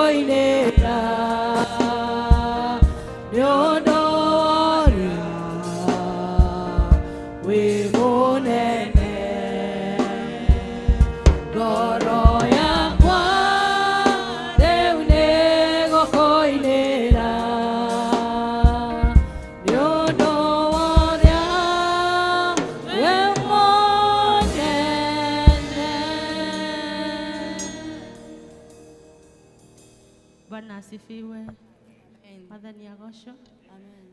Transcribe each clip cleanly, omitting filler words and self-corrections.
Nĩgũkũinĩra nĩ ũndũ ũrĩa wĩ mũnene. Ngoro yakwa rĩu nĩgũkũinĩra nĩ ũndũ ũrĩa wĩ mũnene. Bwana asifiwe. Mwathani agocwo.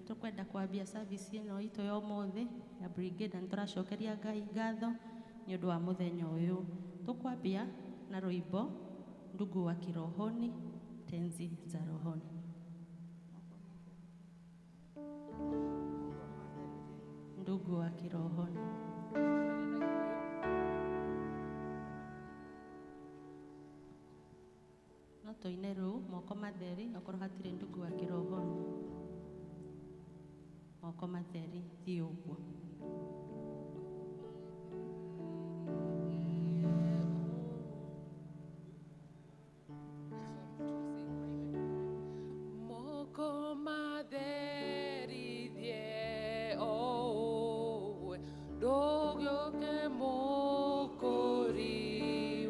Tukwenda kwambia service ĩno itũ ya ũmũthĩ ya brigade na nĩtũracokeria Ngai ngatho nĩ ũndũ wa mũthenya ũyũ. Tũkwambia na rwĩmbo Ndugu wa Kirohoni, Tenzi za Rohoni. Ndugu wa Kirohoni. No tũine rũu moko matheri okorwo hatirĩ ndugu wa kirohoni. Moko matheri thiĩ ũguo. Moko matheri thiĩ o ũguo, ndũgĩũke mũkũri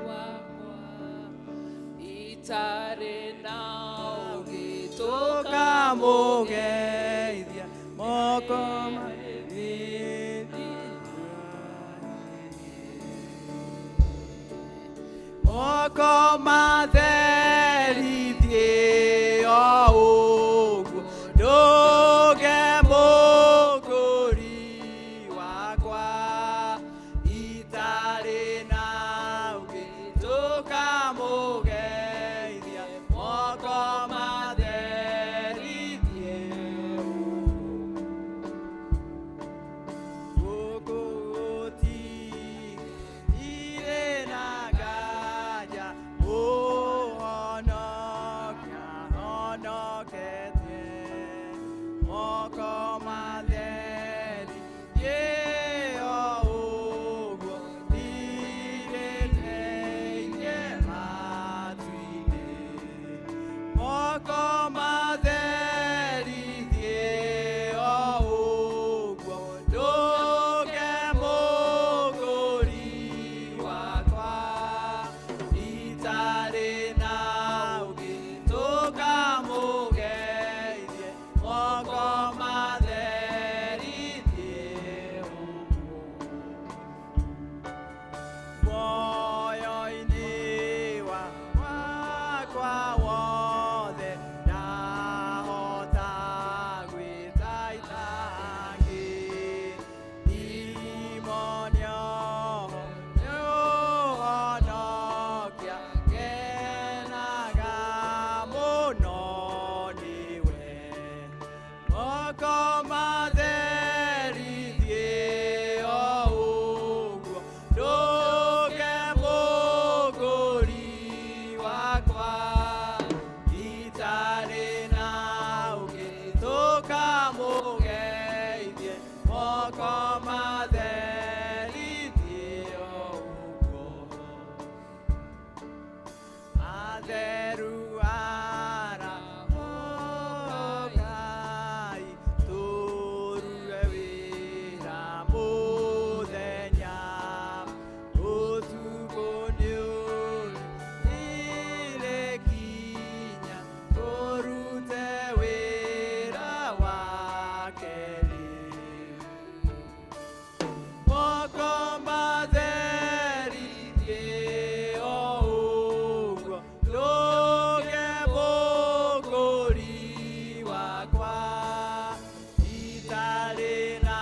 wakwa. Itarĩ na ũngĩ Tũkamũgeithia moko matheri, moko matheri thiĩ o ũguo, ndũge mũkũri wakwa. Itarĩ na ũngĩ tũkamũgeithia moko matheri thiĩ ũguo. Gũkũ gũtirĩ na nganja mũhonokia honoketie moko matheri thiĩ o ũguo ndirĩte matu-inĩ moko matheri thiĩ o ũguo ndũge mũgũri wakwa itarĩ na ũngĩ tũkamũgeithie moko matheri thiĩ ũguo muoyo-inĩ wakwa wothe ndahota gwĩta itangĩ imonio nĩũhonokia ngenaga mũno nĩwe moko matheri thiĩ o ũguo ndũge mũgũri wakwa itarĩ na ũngĩ tũkamũgeithie moko matheri thiĩ o ũguo atheru arahũkai tũrue wĩra mũthenya ũtukũ nĩũrĩ kinya tũrute wĩra wake rĩu moko matheri thiĩ o ũguo ndũge mũgũri wakwa itarĩ na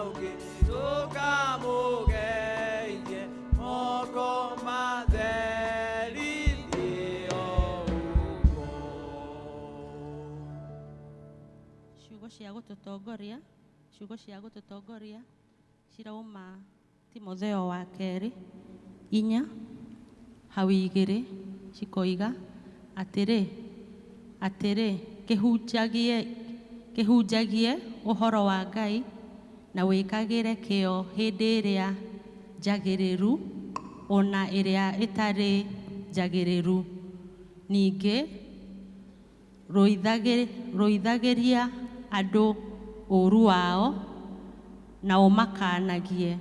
ũngĩ tũkamũgeithie moko matheri thiĩ o ũguo. Ciugo cia gũtũtongoria, ciugo cia gũtũtongoria cirauma Timotheo wa kerĩ 4 hau 2 cikoiga atĩrĩ atĩrĩ kĩhunjagie kĩhunjagie ũhoro wa Ngai na wĩkagĩre kĩyo hĩndĩ ĩrĩa njagĩrĩru ona ĩrĩa ĩtarĩ njagĩrĩru ningĩ Rũithagĩria andũ ũũru wao na ũmakanagie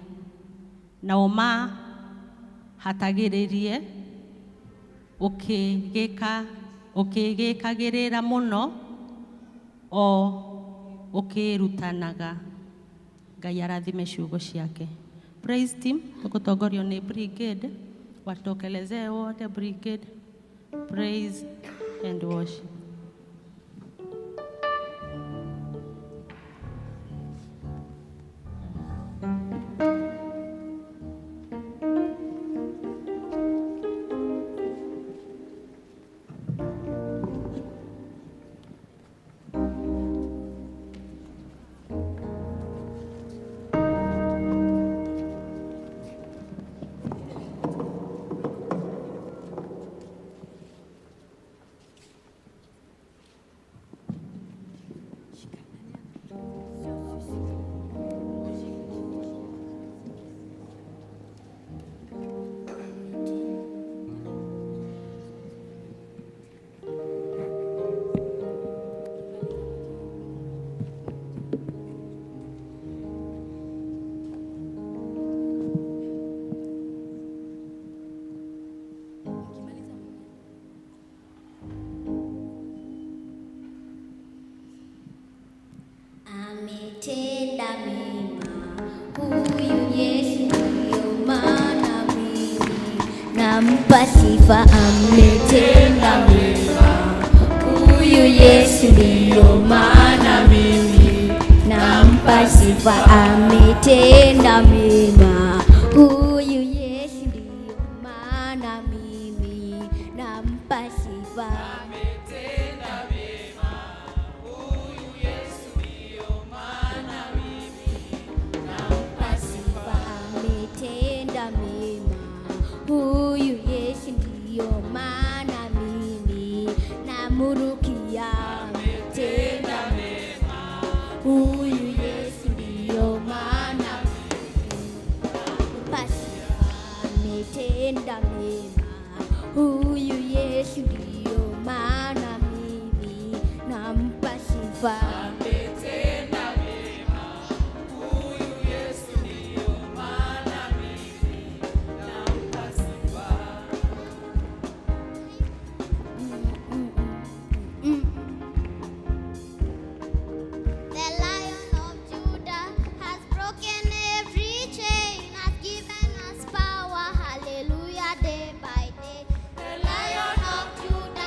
na ũmahatagĩrĩrie ũkĩgĩkagĩrĩra mũno o ũkĩrutanaga. Ngai arathime ciugo ciake. Praise team, tũgũtongorio nĩ brigade, watokelezee wote brigade, praise and worship. Ametenda mema huyu Yesu, ndiyo maana mimi nampa sifa. Ametenda mema huyu Yesu, ndiyo maana mimi nampa sifa. Ametenda mema huyu Yesu, ndiyo maana mimi nampa sifa. Sifa. Ametenda mema huyu Yesu, ndiyo maana mimi namurukia. Ametenda mema huyu Yesu, ndiyo maana nampa sifa. Ametenda mema huyu Yesu, ndiyo maana mimi nampa sifa. The Lion of Judah has broken every chain, has given us power, hallelujah, day by day. The Lion of Judah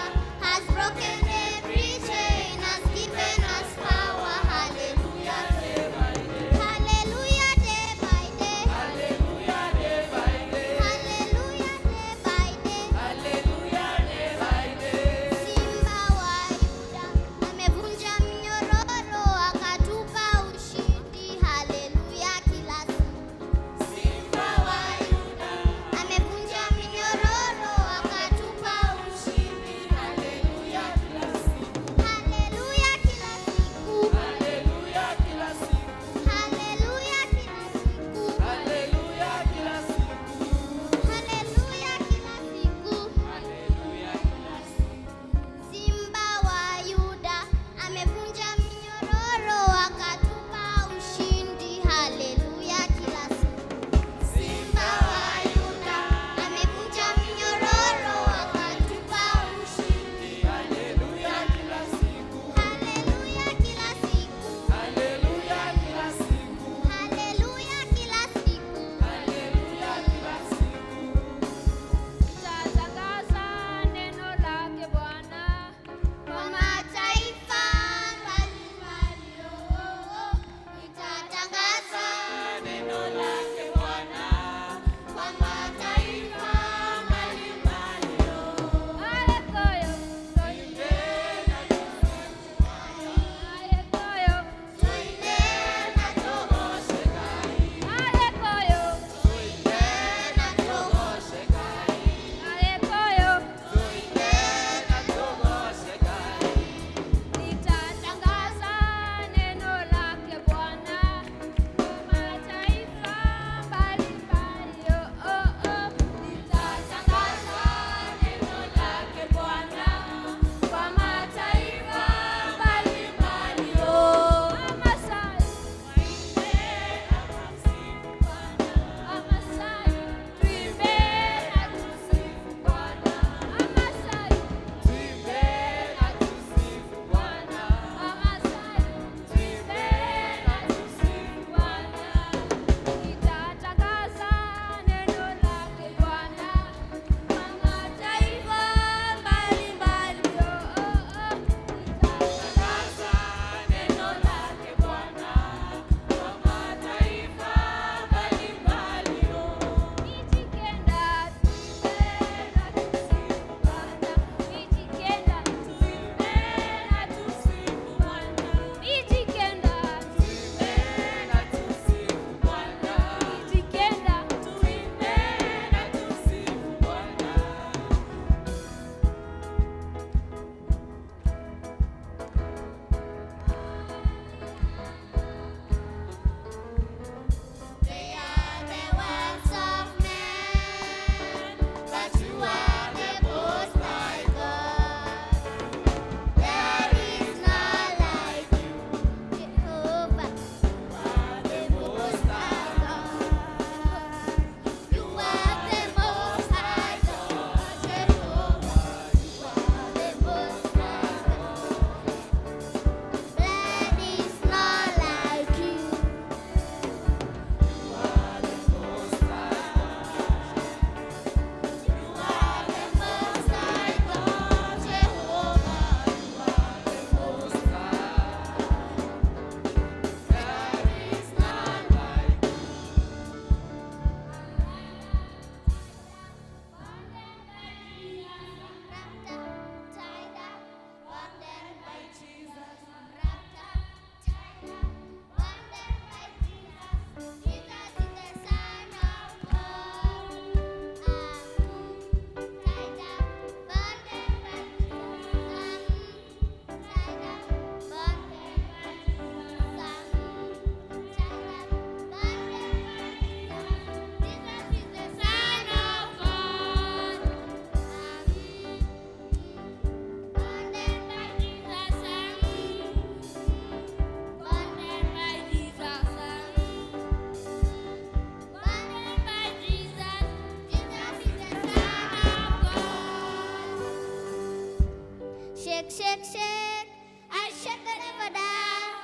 Shake, shake, shake, I shake the devil down.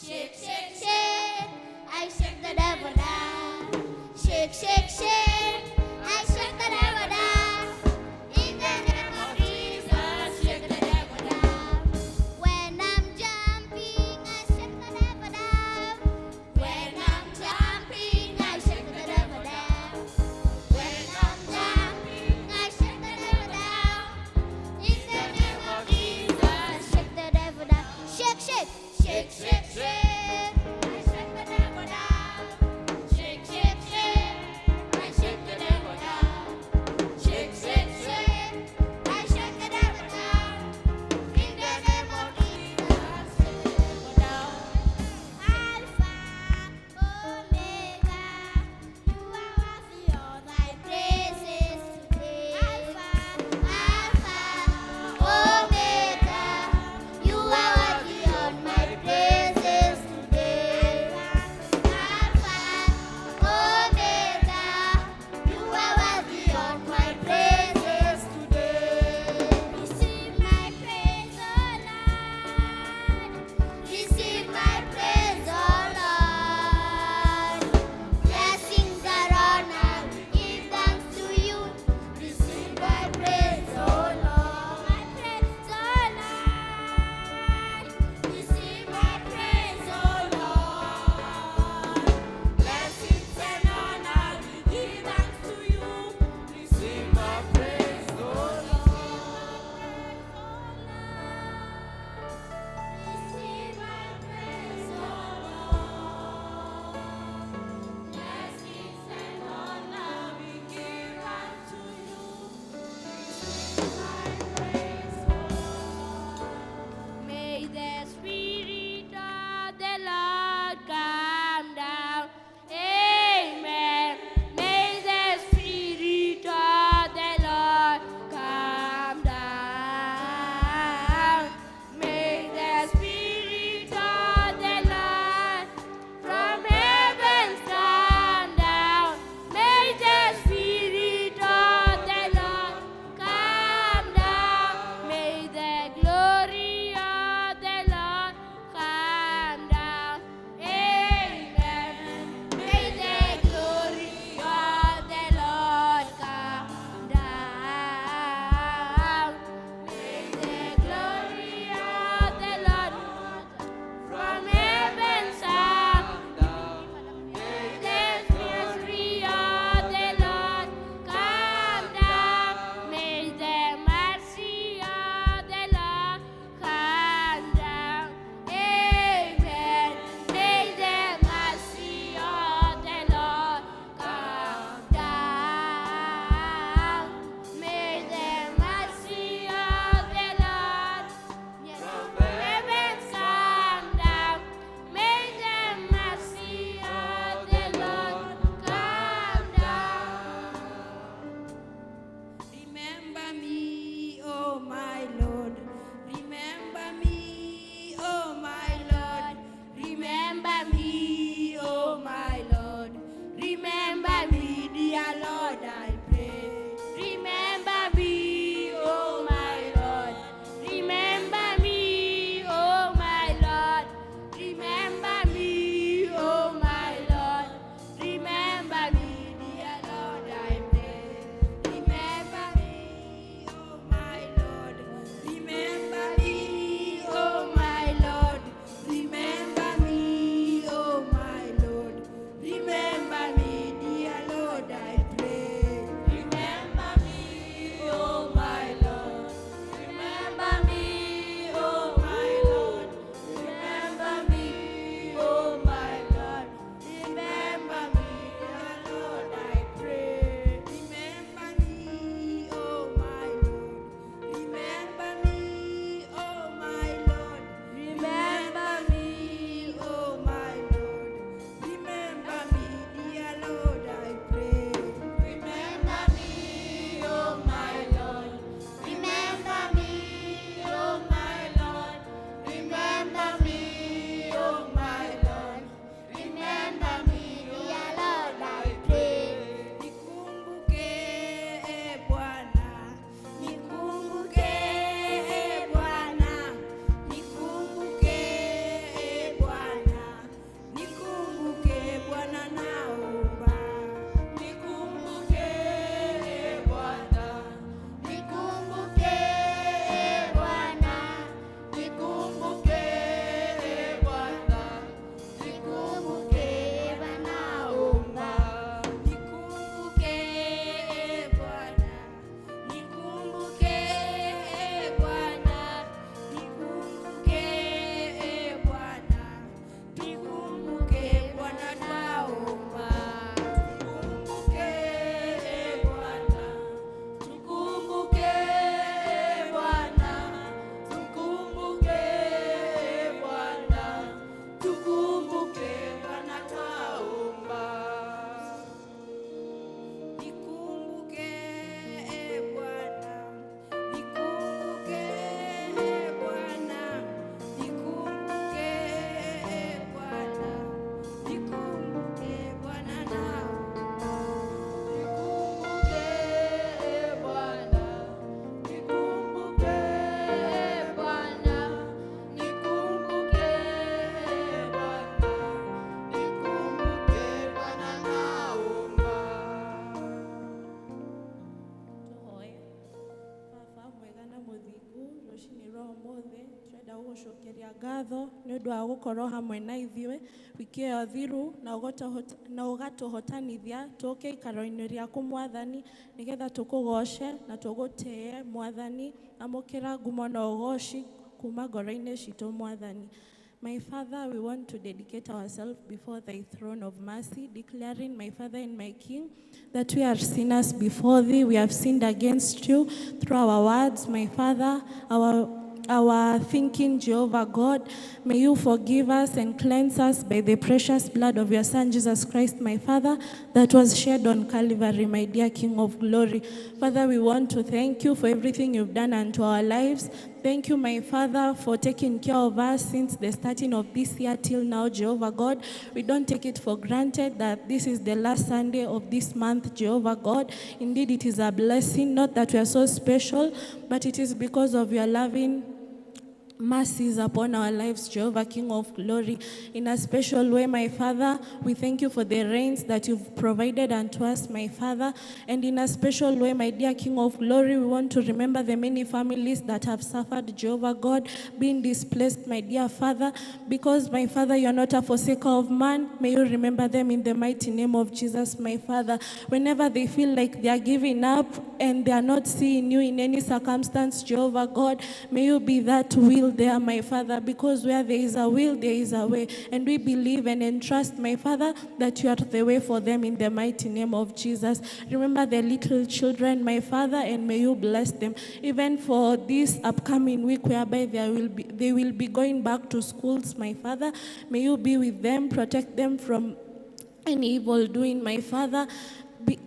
Shake, shake, shake, I shake the devil down. Shake, shake, shake, I shake the devil down. In the name of Jesus, shake the devil down. When I'm jumping, I shake the devil down. When I'm jumping, I shake the devil down. When I'm jumping, I shake the devil down. In the name of Jesus, shake the devil down. Shake, shake, shake, shake, shake. Ũmũthĩ tũrenda gũgũcokeria ngatho nĩ ũndũ wa gũkorwo hamwe na ithuĩ wiki ĩyo thiru na ũgatũhotanithia tũke ikaro-inĩ rĩaku Mwathani, nĩgetha tũkũgoce na tũgũtĩe Mwathani. Amũkĩra ngumo na ũgoci kuma ngoro-inĩ citũ Mwathani. My Father, we want to dedicate ourselves before thy throne of mercy, declaring, my Father and my King, that we are sinners before thee. We have sinned against you through our words, my Father, our thinking, Jehovah God. May you forgive us and cleanse us by the precious blood of your Son, Jesus Christ, my Father, that was shed on Calvary, my dear King of glory. Father, we want to thank you for everything you've done unto our lives. Thank you, my Father, for taking care of us since the starting of this year till now, Jehovah God. We don't take it for granted that this is the last Sunday of this month, Jehovah God. Indeed, it is a blessing, not that we are so special, but it is because of your loving mercies upon our lives, Jehovah, King of glory. In a special way, my Father, we thank you for the rains that you've provided unto us, my Father. And in a special way, my dear King of glory, we want to remember the many families that have suffered, Jehovah God, being displaced, my dear Father, because, my Father, you're not a forsaker of man. May you remember them in the mighty name of Jesus, my Father. Whenever they feel like they are giving up and they are not seeing you in any circumstance, Jehovah God, may you be that will there, my Father, because where there is a will, there is a way. And we believe and entrust, my Father, that you are the way for them in the mighty name of Jesus. Remember the little children, my Father, and may you bless them. Even for this upcoming week, whereby they will be going back to schools, my Father, may you be with them, protect them from any evil doing, my Father.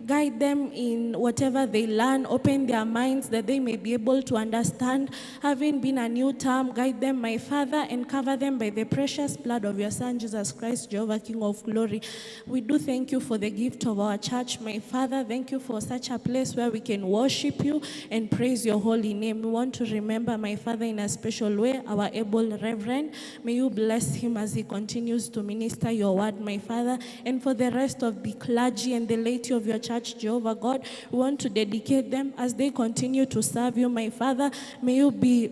Guide them in whatever they learn, open their minds that they may be able to understand. Having been a new term, guide them, my Father, and cover them by the precious blood of your Son, Jesus Christ, Jehovah, King of glory. We do thank you for the gift of our church, my Father. Thank you for such a place where we can worship you and praise your holy name. We want to remember, my Father, in a special way, our able Reverend. May you bless him as he continues to minister your word, my Father. And for the rest of the clergy and the laity of your church, Jehovah God, we want to dedicate them as they continue to serve you, my Father. May you be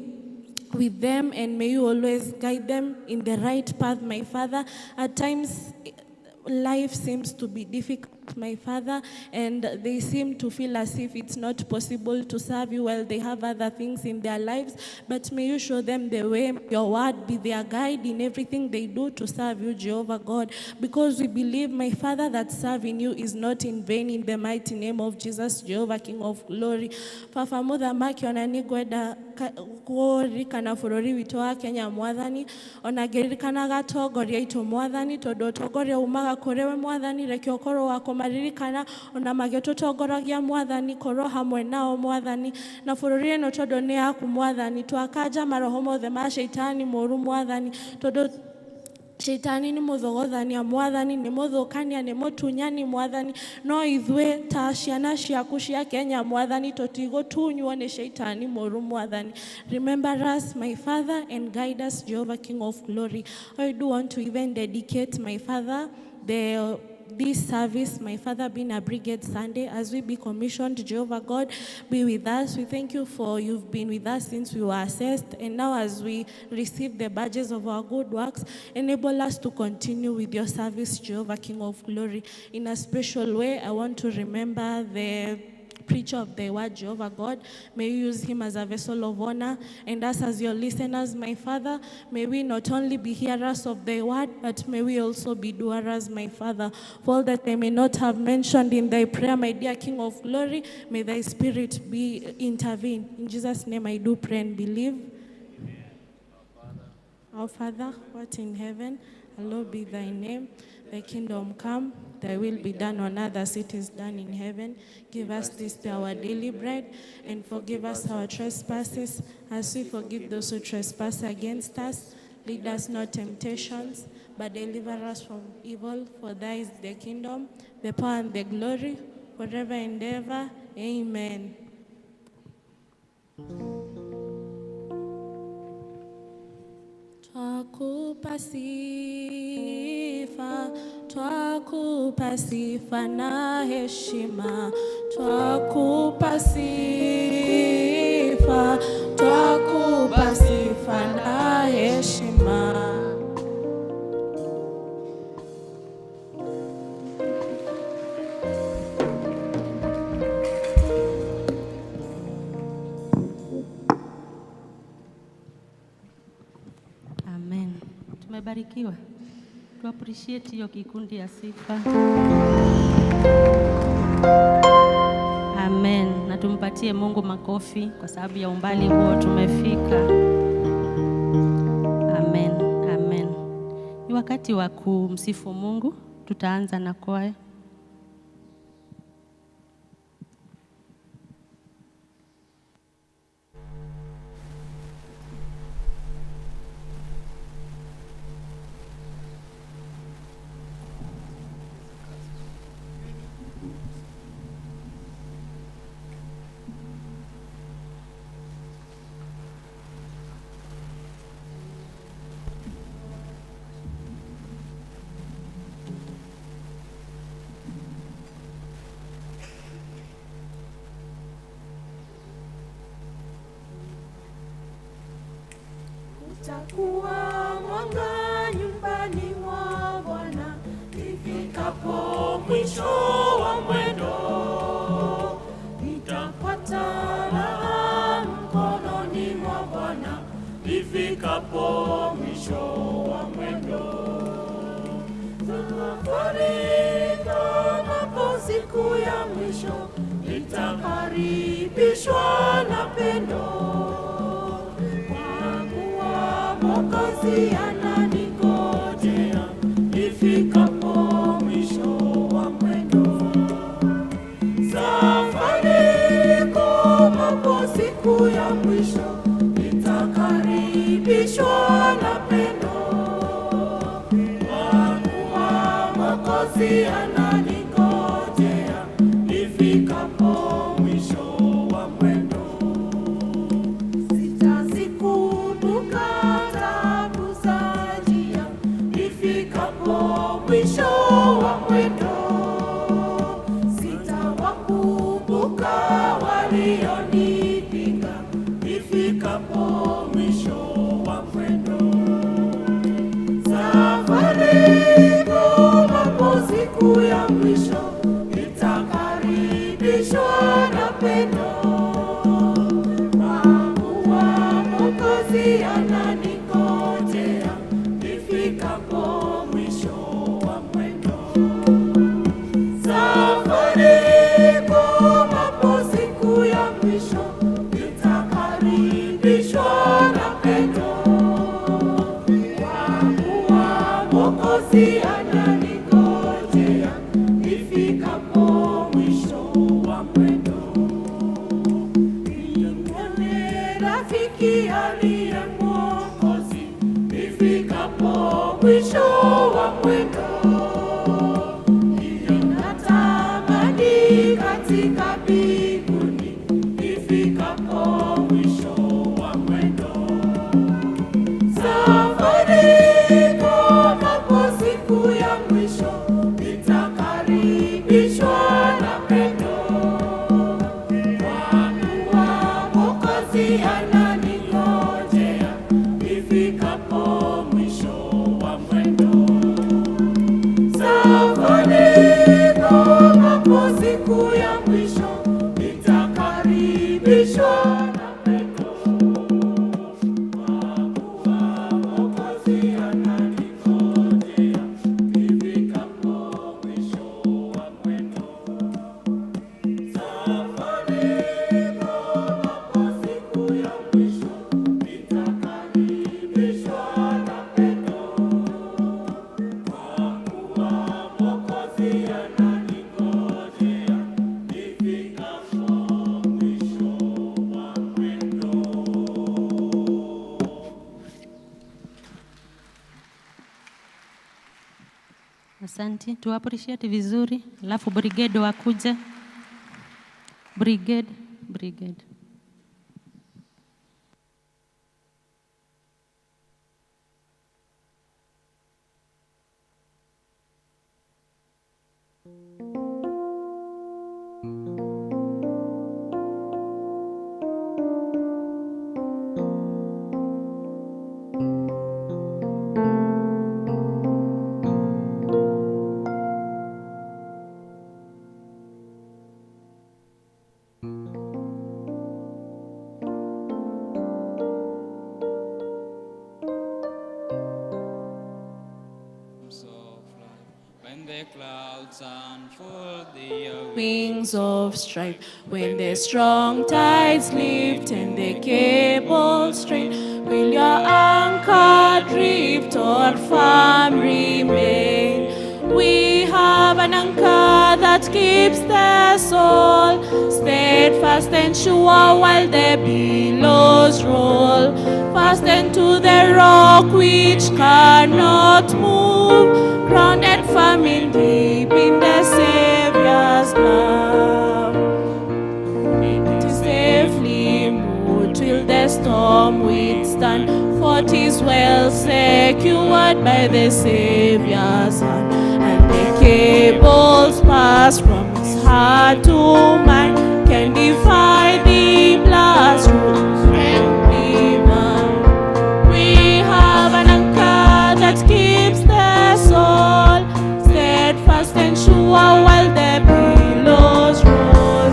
with them and may you always guide them in the right path, my Father. At times, life seems to be difficult, my Father, and they seem to feel as if it's not possible to serve you while they have other things in their lives. But may you show them the way. Your word be their guide in everything they do to serve you, Jehovah God, because we believe, my Father, that serving you is not in vain, in the mighty name of Jesus, Jehovah, King of glory. Baba Mũthamaki, ona nĩngwenda kũririkana bũrũri witũ wa Kenya, Mwathani, ona ngĩririkanaga atongoria aitũ, Mwathani, tondũ ũtongoria umaga kũrĩ we, Mwathani. Reke ũkorwo wa kũmaririkana ona magĩtũtongoragia, Mwathani, korwo hamwe nao, Mwathani, na bũrũri ĩno tondũ nĩ yaku, Mwathani. Twakanja maroho mothe ma caitani mũũru, Mwathani, tondũ Shaitani nĩ mũthogothania, Mwathani, nĩ mũthũkania, nĩ mũtunyani, Mwathani, no ithuĩ ta ciana ciaku cia Kenya, Mwathani, tũtigũtunywo nĩ shaitani mũũru, Mwathani. Remember us, my Father, and guide us, Jehovah, King of glory. I do want to even dedicate, my Father, the this service, my Father, being a Brigade Sunday, as we be commissioned, Jehovah God, be with us. We thank you for you've been with us since we were assessed, and now as we receive the badges of our good works, enable us to continue with your service, Jehovah, King of glory. In a special way, I want to remember the preacher of the word, Jehovah God. May you use him as a vessel of honor, and us as your listeners, my Father. May we not only be hearers of the word, but may we also be doers, my Father. For all that I may not have mentioned in thy prayer, my dear King of glory, may thy spirit be intervene. In Jesus' name I do pray and believe. Our Father, who art in heaven, hallowed be thy name. Thy kingdom come, thy will be done on earth as it is done in heaven. Give us this day our daily bread, and forgive us our trespasses, as we forgive those who trespass against us. Lead us not temptations, but deliver us from evil. For thy is the kingdom, the power, and the glory, forever and ever. Amen. Twakupa sifa, twakupa sifa na heshima, twakupa sifa, twakupa sifa. mema. Amen. Tumebarikiwa. Tu appreciate hiyo kikundi ya sifa. Amen. Na tumpatie Mungu makofi kwa sababu ya umbali huo tumefika. Amen. Amen. Ni wakati wa kumsifu Mungu. Tutaanza na kwaya. Utakuwa mwanga nyumbani mwa Bwana ifikapo mwisho wa mwendo, nitapata raha mkononi mwa Bwana ifikapo mwisho wa mwendo. Safari ikomapo siku ya mwisho, nitakaribishwa na pendo. Mwokozi ananingojea ifikapo mwisho wa mwendo. Safari ikomapo siku ya mwisho, nitakaribishwa na pendo. Kwa kuwa Mwokozi ananingojea ifikapo mwisho wa mwendo. Sitazikumbuka taabu za njia ifikapo mwisho wa mwendo. Sitawakumbuka walionipinga ifikapo mwisho wa mwendo. Safari ikomapo siku ya mwisho, nitakaribishwa na pendo. Kwa kuwa Mwokozi ananingojea ifikapo mwisho wa mwendo. Safari ikomapo siku ya mwisho, nitakaribishwa na pendo. Kwa kuwa Mwokozi ananingojea ifikapo mwisho wa mwendo. Nimwone rafiki aliye Mwokozi ifikapo mwisho wa mwendo. Ninatamani katika mbinguni ifikapo mwisho wa mwendo. Safari ikomapo siku ya mwisho, nitakaribishwa na pendo. Kwa kuwa Mwokozi ananingojea ifikapo mwisho wa mwendo. Safari ikomapo siku ya mwisho, nitakaribishwa na pendo. Kwa kuwa Mwokozi ananingojea ifikapo mwisho wa mwendo. Safari ikomapo siku ya mwisho, nitakaribishwa na pendo. Kwa kuwa Mwokozi ananingojea ifikapo mwisho wa mwendo. Asante, tu appreciate vizuri, alafu brigade wakuje. Brigade, brigade. the clouds unfold their wings of strife. When the strong tides lift and the cables strain, will your anchor drift or firm remain? We have an anchor that keeps the soul steadfast and sure while the billows roll. Fastened to the rock which cannot move, grounded firm in deep in the Savior's love. It is safely moved till the storm withstand, for 'tis well secured by the Savior's hand. And the cables pass from his heart to mine can defy the blast through divine. We have an anchor that keeps the soul steadfast and sure while the billows roll.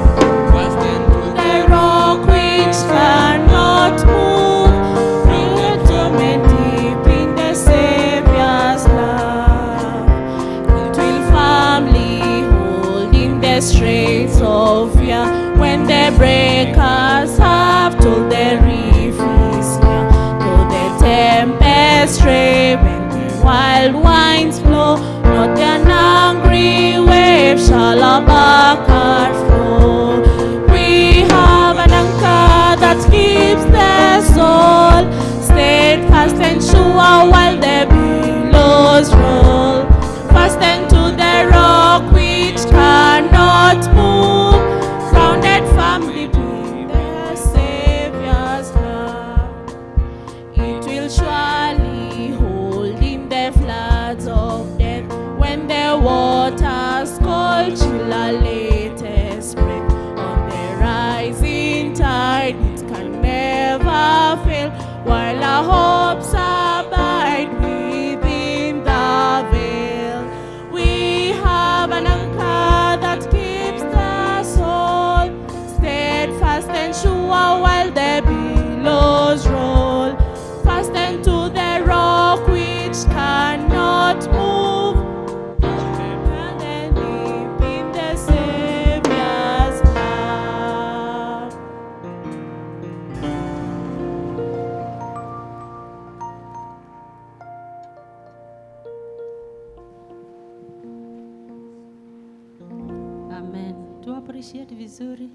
Fastened to The rock which cannot move, rooted deep in the Savior's love. It will firmly hold in the straits of fear when the breakers have told the reef is near. Though the tempest rave and the wild winds blow, not an angry wave shall aback our flow. We have an anchor that keeps the soul steadfast and sure while the billows roll. Fastened to the rock which cannot move, grounded firmly in the Savior's love. It will surely hold in the floods of death when the waters call chill our latest breath. On the rising tide, it can never fail while our hopes abide within the veil. We have an anchor that keeps the soul steadfast and sure while the billows roll. Fastened to the rock which cannot move, and deep in the Savior's love. Amen. Tu appreciate vizuri.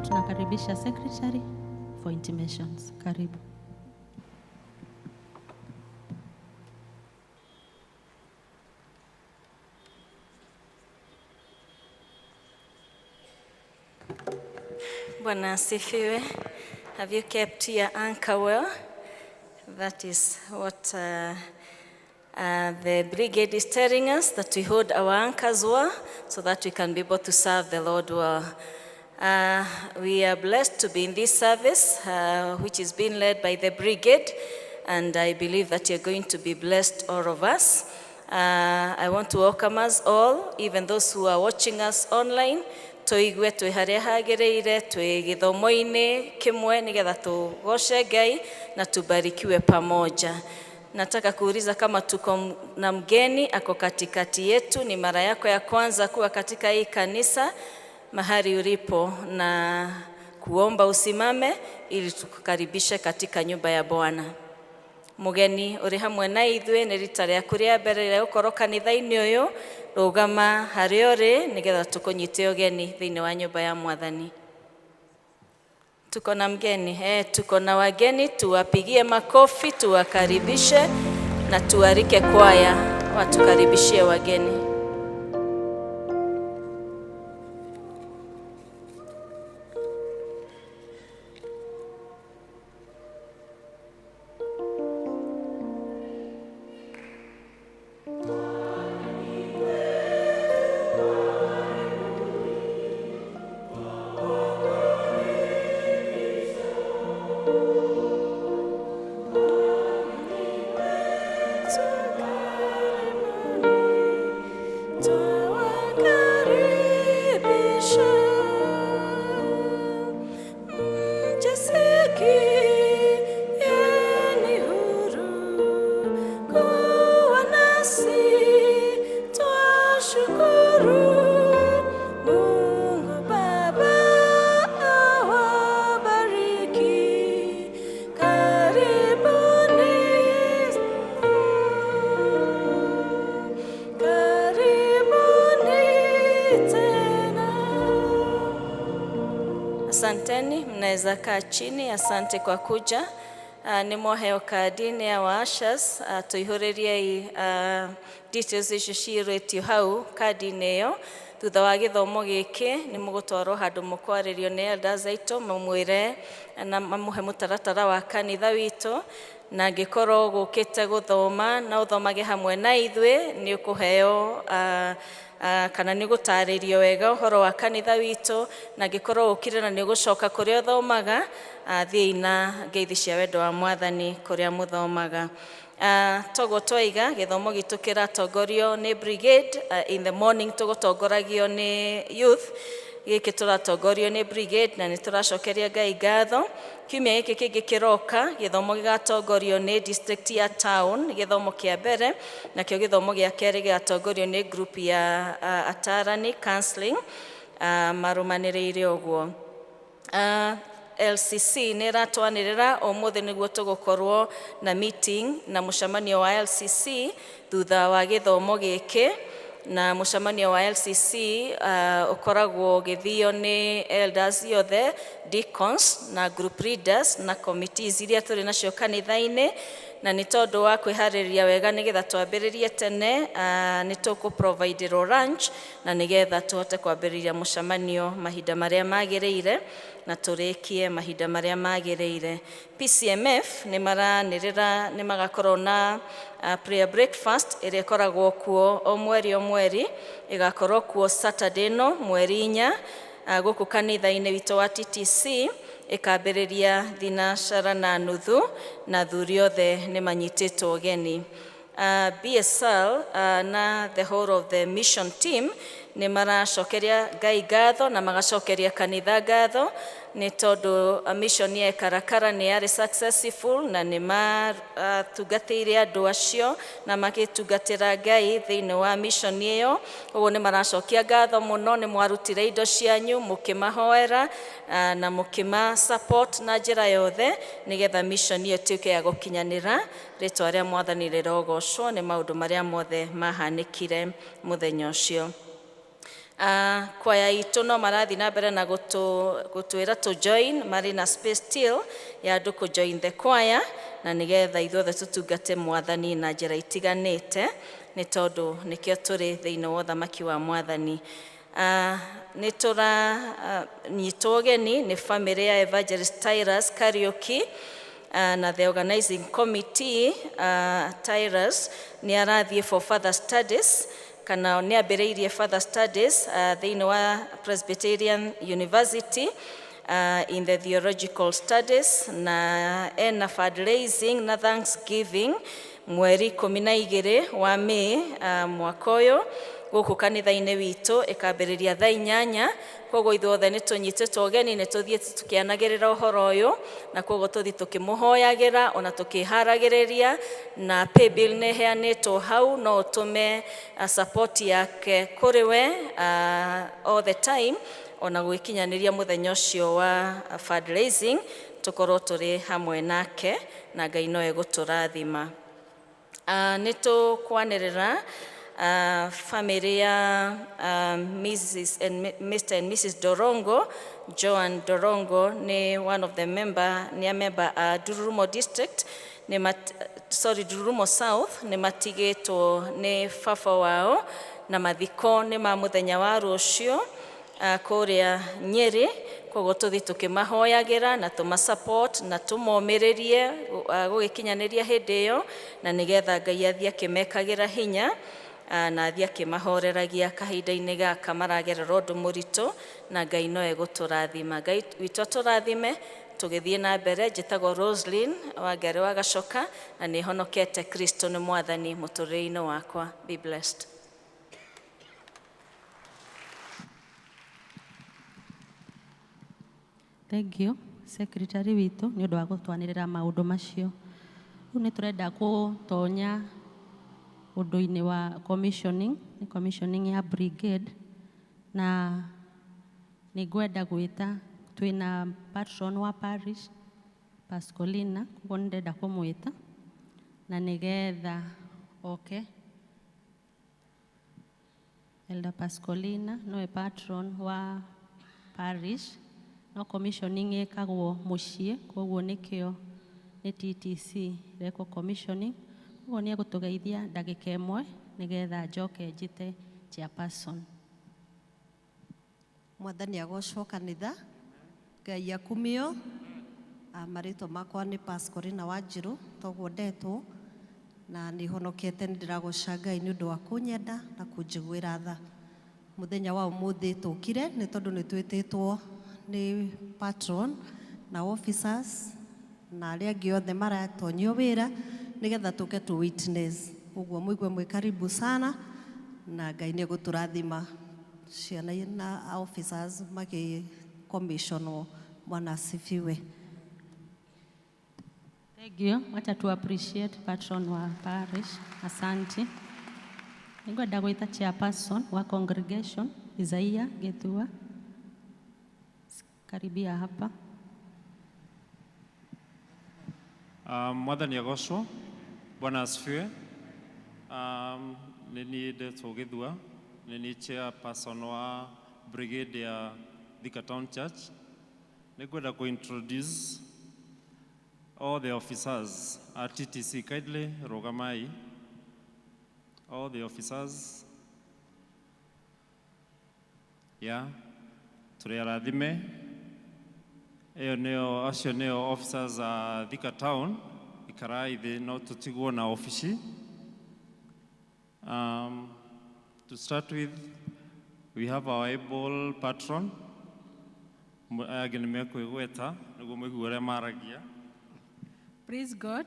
Tunakaribisha secretary for intimations. Karibu. Bwana asifiwe. Have you kept your anchor well? That is what the brigade is telling us, that we hold our anchors well so that we can be able to serve the Lord well. We are blessed to be in this service, which is being led by the brigade, and I believe that you're going to be blessed, all of us. I want to welcome us all, even those who are watching us online. Tũigue twĩ harĩa hagĩrĩire, twĩ gĩthomo-inĩ kĩmwe nĩgetha tũgoce Ngai na tubarikiwe pamoja. Nataka kuuliza kama tuko na mgeni ako katikati yetu, ni mara yako ya kwanza kuwa katika hii kanisa, mahali ulipo, na kuomba usimame ili tukukaribishe katika nyumba ya Bwana. Mugeni uri hamwe na ithuĩ nĩ rita rĩaku rĩa mbere rĩa gũkorwo kanitha-inĩ ũyũ, rũgama harĩa ũrĩ nĩgetha tũkũnyite ũgeni thĩinĩ wa nyũmba ya Mwathani. Tuko na mgeni tuko na wageni, tuwapigie makofi, tuwakaribishe na tuarike kwaya watukaribishie wageni. Mjisikieni huru. Asanteni, mnaweza kaa chini. Asante kwa kuja. Nĩ mwaheo kandi nĩ our ushers. Tũihũrĩriei details icio ciĩrĩtio hau kandi-inĩ ĩyo. Thutha wa gĩthomo gĩkĩ nĩ mũgũtwarwo handũ mũkwarĩrio nĩ elders aitũ, mamwĩre na mamũhe mũtaratara wa kanitha witũ, na angĩkorwo gũkĩte gũthoma na ũthomage hamwe na ithuĩ, nĩ ũkũheo kana nĩ gũtarĩrio wega ũhoro wa kanitha witũ, na angĩkorwo ũkire na nĩ ũgũcoka kũrĩa ũthomaga, thiĩi na ngeithi cia wendo wa Mwathani kũrĩa mũthomaga. Toguo twaiga, gĩthomo gitũ kĩratongorio nĩ brigade. In the morning tũgũtongoragio nĩ youth, gĩkĩ tũratongorio nĩ brigade, na nĩ tũracokeria Ngai ngatho. Kiumia gĩkĩ kĩngĩ kĩroka, gĩthomo gĩgatongorio nĩ district ya town, gĩthomo kĩa mbere, nakĩo gĩthomo gĩa kerĩ gĩgatongorio nĩ group ya atarani counseling, marũmanĩrĩire ũguo. LCC nĩ ĩratwanĩrĩra ũmũthĩ nĩguo tũgũkorwo na meeting na mũcemanio wa LCC thutha wa gĩthomo gĩkĩ, na mũcemanio wa LCC ũkoragwo ũgĩthio nĩ elders othe, deacons na group leaders na committees iria tũrĩ nacio kanitha-inĩ, na nĩ tondũ wa kwĩharĩrĩria wega nĩgetha twambĩrĩrie tene, nĩ tũkũ-providerwo lunch na nĩgetha tũhote kwambĩrĩria mũcemanio mahinda marĩa magĩrĩire na tũrĩkie mahinda marĩa magĩrĩire. PCMF nĩ maranĩrĩra nĩ magakorwo na prayer breakfast ĩrĩa ĩkoragwo kuo o mweri o mweri, ĩgakorwo kuo Saturday ĩno mweri 4, gũkũ kanitha-inĩ witũ wa TTC, ĩkambĩrĩria 9:30, na athuri othe nĩ manyitĩtwo ũgeni. BSL na the whole of the mission team nĩ maracokeria Ngai ngatho na magacokeria kanitha ngatho nĩ tondũ mission ya Karakara nĩ yarĩ successful na nĩ matungatĩire andũ acio na magĩtungatĩra Ngai thĩinĩ wa mission ĩyo. Ũguo nĩ maracokia ngatho mũno, nĩ mwarutire indo cianyu mũkĩmahoera na mũkĩma support na njĩra yothe nĩgetha mission ĩyo ĩtuĩke ya gũkinyanĩra. Rĩtwa rĩa Mwathani rĩrogocwo nĩ maũndũ marĩa mothe mahanĩkire mũthenya ũcio. Kwaya itũ no marathiĩ na mbere na gũtwĩra tũ join, marĩ na space still ya andũ kũ join the choir, na nĩgetha ithuothe tũtungate Mwathani na njĩra itiganĩte, nĩ tondũ nĩkĩo tũrĩ thĩinĩ wa ũthamaki wa Mwathani. Nĩ tũranyitwo ũgeni nĩ famĩlĩ ya Evangelist Tyrus Kariuki na the organizing committee. Tyrus nĩ arathiĩ for further studies, kana nĩ ambĩrĩirie further studies thĩinĩ wa Presbyterian University in the theological studies, na ena fundraising na thanksgiving mweri 12 wa May mwaka ũyũ gũkũ kanitha-inĩ witũ, ĩkambĩrĩria thaa 8. Koguo ithuothe nĩ tũnyitĩtwo ũgeni, nĩ tũthiĩ tũkĩanagĩrĩra ũhoro ũyũ, na koguo tũthiĩ tũkĩmũhoyagĩra ona tũkĩharagĩrĩria, na paybill nĩ ĩheanĩtwo hau, no ũtũme support yake kũrĩ we all the time, ona gwĩkinyanĩria mũthenya ũcio wa fundraising, tũkorwo tũrĩ hamwe nake na Ngai no egũtũrathima. Nĩ tũkwanĩrĩra famĩlĩ ya Mrs. and Mr. and Mrs. Dorongo. Joan Dorongo nĩ one of the member, nĩ a member a Ndururumo district, nĩ mat, sorry, Ndururumo South, nĩ matigĩtwo nĩ baba wao, na mathiko nĩ ma mũthenya wa rũciũ kũrĩa Nyĩrĩ. Koguo tũthiĩ tũkĩmahoyagĩra na tũma support na tũmomĩrĩrie gũgĩkinyanĩria hĩndĩ ĩyo, na nĩgetha Ngai athiĩ akĩmekagĩra hinya na athiĩ akĩmahoreragia kahinda-inĩ gaka maragerera ũndũ mũritũ, na Ngai no egũtũrathima. Ngai witũ atũrathime tũgĩthiĩ na mbere. Njĩtagwo Roslyn Wangari wa Gacoka, na nĩ honokete. Kristo nĩ Mwathani mũtũrĩre-inĩ wakwa. Be blessed. Thank you, secretary witũ, nĩ ũndũ wa gũtwanĩrĩra maũndũ macio. Rĩu nĩ tũrenda gũtonya ũndũ-inĩ wa commissioning, nĩ commissioning ya brigade, na nĩ ngwenda gwĩta, twĩna patron wa parish, Pascolina, koguo nĩ ndĩrenda kũmwĩta na nĩgetha oke. Elder Pascolina nĩwe patron wa parish. No commissioning ĩkagwo mũciĩ, koguo nĩkĩo nĩ TTC rekwo commissioning. Koguo nĩ egũtũgeithia ndagĩka ĩmwe nĩgetha njoke njĩte chairperson. Mwathani agocwo kanitha, Ngai akumio. Marĩtwa makwa nĩ Pascorina Wanjirũ, toguo ndetwo, na nĩ honokete. Nĩ ndĩragoca Ngai nĩ ũndũ wa kũnyenda na kũnjiguĩra tha. Mũthenya wa ũmũthĩ tũkire nĩ tondũ nĩ twĩtĩtwo nĩ patron na officers na arĩa angĩ othe maratonyio wĩra nĩgetha tũke tũ witness. Ũguo mũigue mwĩ karibu sana na Ngai nĩ egũtũrathima ciana na officers magĩ commissionwo. Bwana asifiwe. Thank you. Wacha tu appreciate patron wa parish. Asante. Nĩngwenda gwĩta chairperson wa congregation Isaia Gĩthua. Karibia hapa. Mwathani agocwo. Bwana asifiwe. Nĩ niĩ ndetwo Gĩthua, nĩ niĩ chairperson wa brigade ya Thika Town Church. Nĩngwenda kũ introduce all the officers at TTC. Kindly rũgamai. All the officers. Yeah, tũrĩ arathime. Ĩyo nĩyo, acio nĩo officers a Thika Town. Ikarai thĩ no tũtigwo na ofici. To start with, we have our able patron. Aya angĩ nĩ mekwĩgweta nĩguo mũigue ũrĩa maragia. Praise God.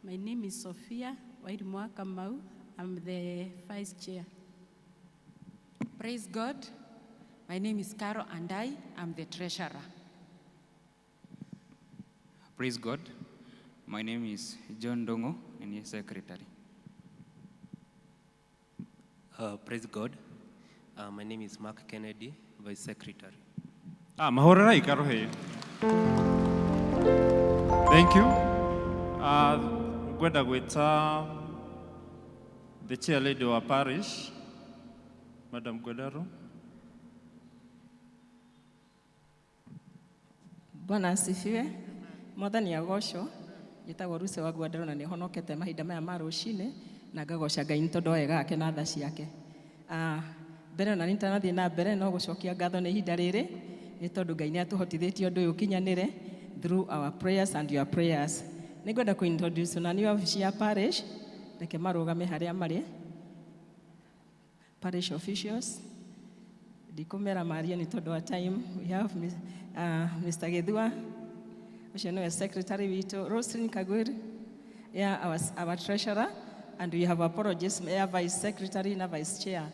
My name is Sophia Wairimu Kamau. I'm the vice chair. Praise God. My name is Caro Andai. I'm the treasurer. Praise God. My name is John Dongo, and he's secretary. Praise God. My name is Mark Kennedy, Vice Secretary. Ah, mahũrĩrai karuhĩ. Thank you. Ngwenda gwĩta the chair lady wa parish, Madam Gwedaro. Bwana asifiwe. Mwathani agocwo. Njĩtagwo Ruse wa Ngwandaro na nĩ honokete mahinda maya ma rũcinĩ na ngagoca Ngai nĩ tondũ wa wega wake na tha ciake. Mbere ona nĩ itanathiĩ na mbere no gũcokia ngatho nĩ ihinda rĩrĩ nĩ tondũ Ngai nĩ atũhotithĩtie ũndũ ũyũ ũkinyanĩre through our prayers and your prayers. Nĩ ngwenda kũ introduce na nĩ wabici ya parish, reke marũgame harĩa marĩ. Parish officials ndikũmera maria nĩ tondũ wa time. We have Mr. Githua, ũcio nĩwe secretary witũ, Roslyn Kagwir, yeah, our treasurer, and we have apologies ya vice secretary na vice chair.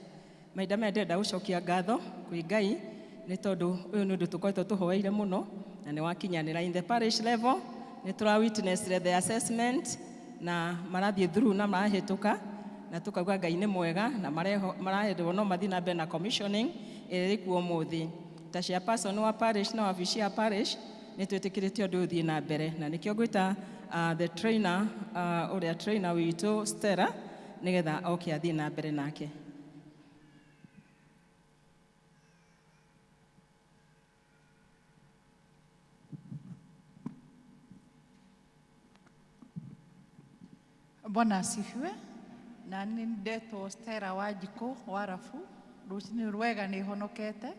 Mahinda maya ndĩrenda gũcokia ngatho kwĩ Ngai nĩ tondũ ũyũ nĩ ũndũ tũkoretwo tũhoeire mũno na nĩ wakinyanĩra in the parish level. Nĩ tũra witness the assessment na marathiĩ through na marahĩtũka na tukauga Ngai nĩ mwega na maraherwo no mathiĩ na mbere na commissioning ĩrĩa ĩkuo ũmũthĩ. Ta chairperson wa parish na wabici ya parish nĩ twĩtĩkĩrĩte ũndũ ũyũ ũthiĩ na mbere na nĩkĩo ngwĩta the trainer, ũrĩa trainer witũ Stella, nĩgetha oke athiĩ na mbere nake. Bwana asifiwe. Na nĩ ndetwo Stella Wanjikũ wa Rabu. Rũcinĩ rwega, nĩ honokete,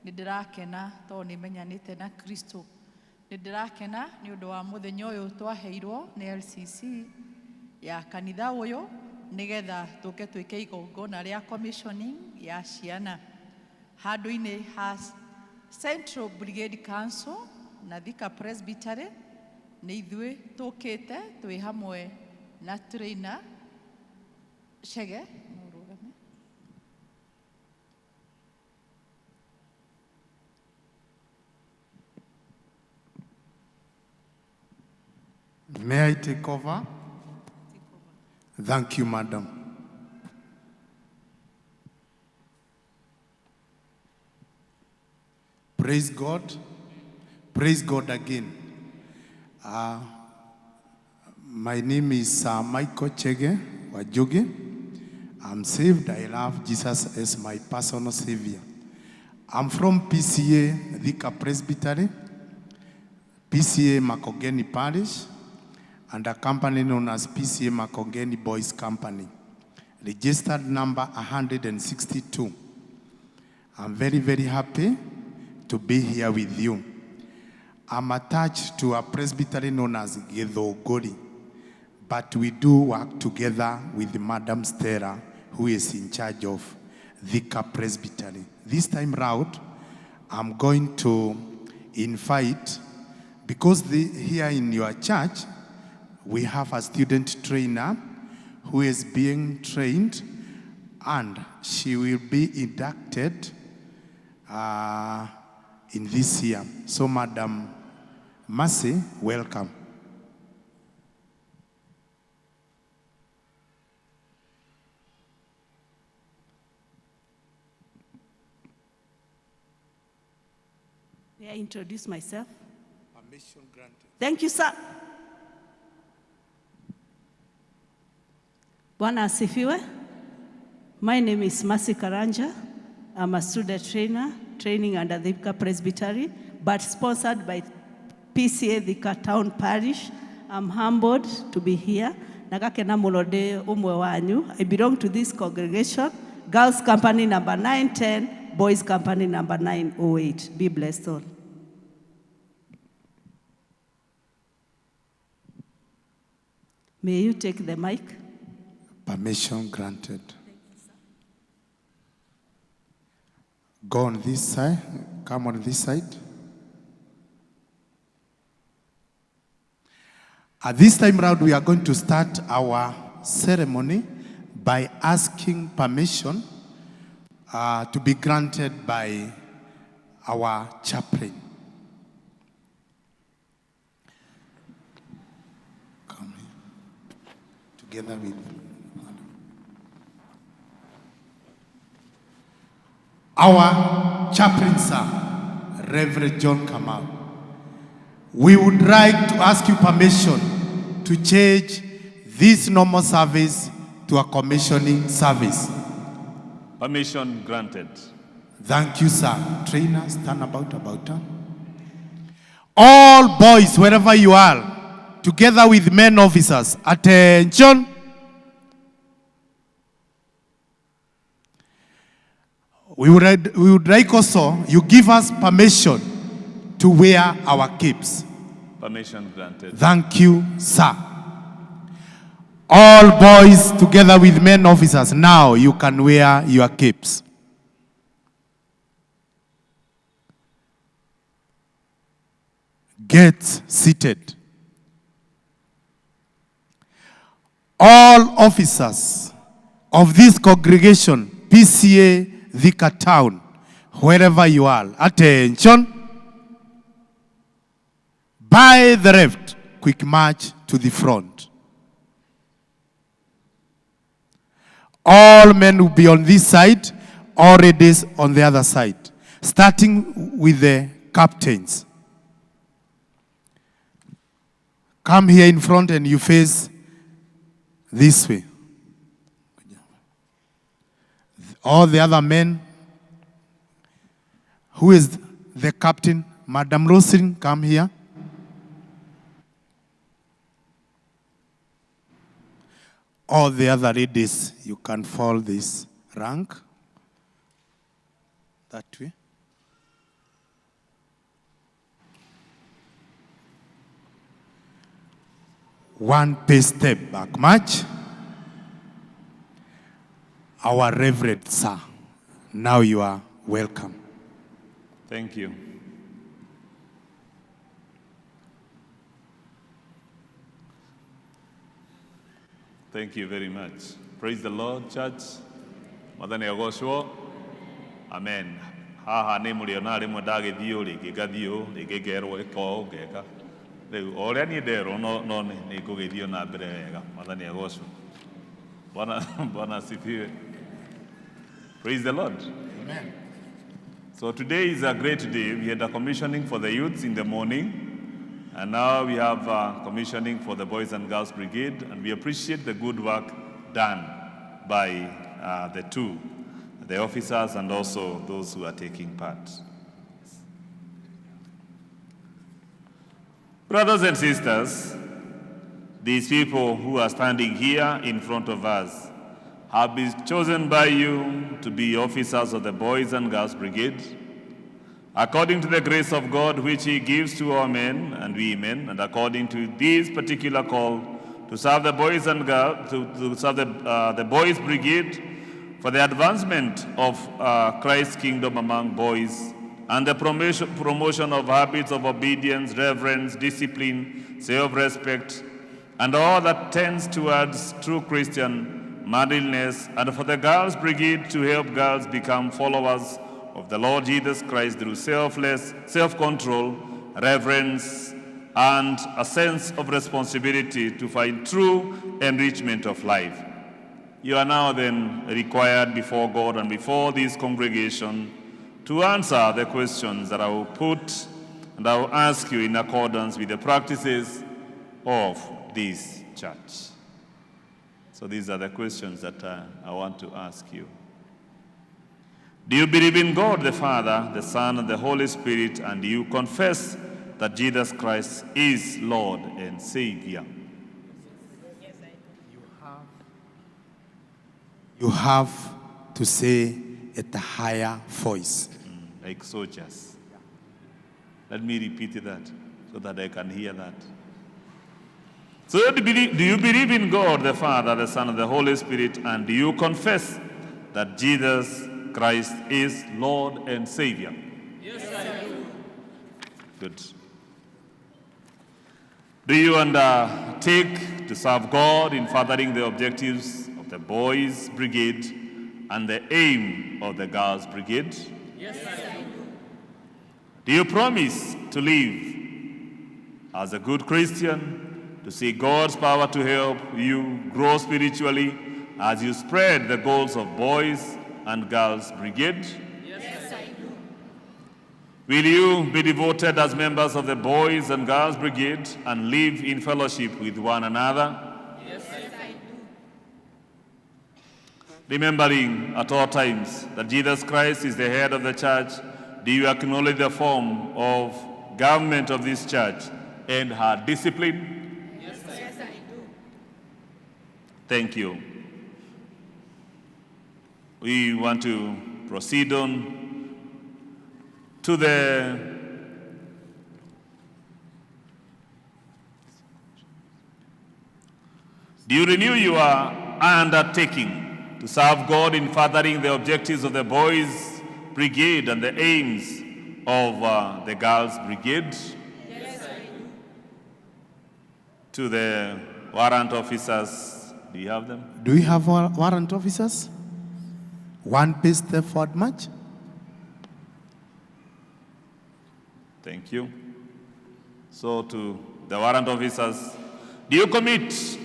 nĩ ndĩrakena tondũ nĩ menyanĩte na Kristo. Nĩ ndĩrakena nĩ ũndũ wa mũthenya ũyũ twaheirwo nĩ LCC ya kanitha ũyũ nĩgetha tũke twĩke igongona rĩa commissioning ya ciana handũ-inĩ ha Central Brigade Council na Thika Presbytery. Nĩ ithuĩ tũkĩte twĩ hamwe na trainer Chege, no ũrũgame. May I take over? Thank you, madam. Praise God. Praise God again. My name is Michael Chege Wajugi. I'm saved. I love Jesus as my personal savior. I'm from PCA Thika Presbytery, PCA Makongeni Parish, and a company known as PCA Makongeni Boys Company, registered number 162. I'm very, very happy to be here with you. I'm attached to a presbytery known as Githunguri, but we do work together with Madam Stella, who is in charge of Thika Presbytery. This time round, I'm going to invite, because here in your church, we have a student trainer who is being trained, and she will be inducted in this year. So, Madam Mercy, welcome. May I introduce myself? Permission granted. Thank you, sir. Bwana asifiwe. My name is Mercy Karanja. I'm a student trainer training under Thika Presbytery, but sponsored by PCA Thika Town Parish. I'm humbled to be here. Nagakena mũno ndĩ ũmwe wanyu. I belong to this congregation, Girls Company number 910, Boys Company number 908. Be blessed all. May you take the mic? Permission granted. Go on this side. Come on this side. At this time round, we are going to start our ceremony by asking permission to be granted by our chaplain. Come here. Together with our chaplain, sir, Reverend John Kamau. We would like to ask you permission to change this normal service to a commissioning service. Permission granted. Thank you, sir. Trainer, stand about. All boys, wherever you are, together with men officers, attention. We would like also you give us permission to wear our capes. Permission granted. Thank you, sir. All boys together with men officers, now you can wear your capes. Get seated. All officers of this congregation, PCA Thika Town, wherever you are, attention. By the left, quick march to the front. All men will be on this side, all ladies on the other side, starting with the captains. Come here in front and you face this way. All the other men. Who is the captain? Madam Rosin, come here. All the other ladies, you can follow this rank. That way. One pace step back march. Our Reverend Sir, now you are welcome. Thank you. Thank you very much. Praise the Lord, church. Mwathani agocwo. Amen. Haha nĩ mũrĩona rĩmwe ndagĩthiĩ ũ rĩngĩ ngathiĩ ũ rĩngĩ ngerwo ĩka ũũ ngeka. Rĩu o ũrĩa niĩ nderwo no nĩ ngũgĩthiĩ na mbere wega. Mwathani agocwo. Bwana asifiwe. Praise the Lord. Amen. So today is a great day. We had a commissioning for the youths in the morning. And now we have a commissioning for the Boys and Girls Brigade, and we appreciate the good work done by the two. the officers and also those who are taking part. Brothers and sisters, these people who are standing here in front of us have been chosen by you to be officers of the Boys and Girls Brigade, according to the grace of God which He gives to all men and women, and according to this particular call to serve the boys and girls, to serve the Boys Brigade for the advancement of Christ's kingdom among boys and the promotion of habits of obedience, reverence, discipline, self-respect, and all that tends towards true Christian manliness, and for the Girls Brigade to help girls become followers of the Lord Jesus Christ through selfless self-control, reverence, and a sense of responsibility to find true enrichment of life. You are now then required before God and before this congregation to answer the questions that I will put and I will ask you in accordance with the practices of this church. So these are the questions that I want to ask you. Do you believe in God the Father, the Son, and the Holy Spirit, and do you confess that Jesus Christ is Lord and Savior? You have to say at a higher voice. Like soldiers. Let me repeat that so that I can hear that. So do you believe in God, the Father, the Son, and the Holy Spirit, and do you confess that Jesus Christ is Lord and Savior? Yes, I do. Good. Do you undertake to serve God in furthering the objectives of the Boys' Brigade and the aim of the Girls' Brigade? Yes, I do. Do you promise to live as a good Christian, to see God's power to help you grow spiritually as you spread the goals of Boys and Girls Brigade? Yes, I do. Will you be devoted as members of the Boys and Girls Brigade and live in fellowship with one another? Yes, I do. Remembering at all times that Jesus Christ is the head of the church, do you acknowledge the form of government of this church and her discipline? Yes, I do. Thank you. We want to proceed on to the Do you renew your undertaking to serve God in furthering the objectives of the Boys' Brigade and the aims of the Girls' Brigade? Yes, I do. To the warrant officers, do you have them? Do we have warrant officers? One pace step forward march. Thank you. So to the warrant officers, do you commit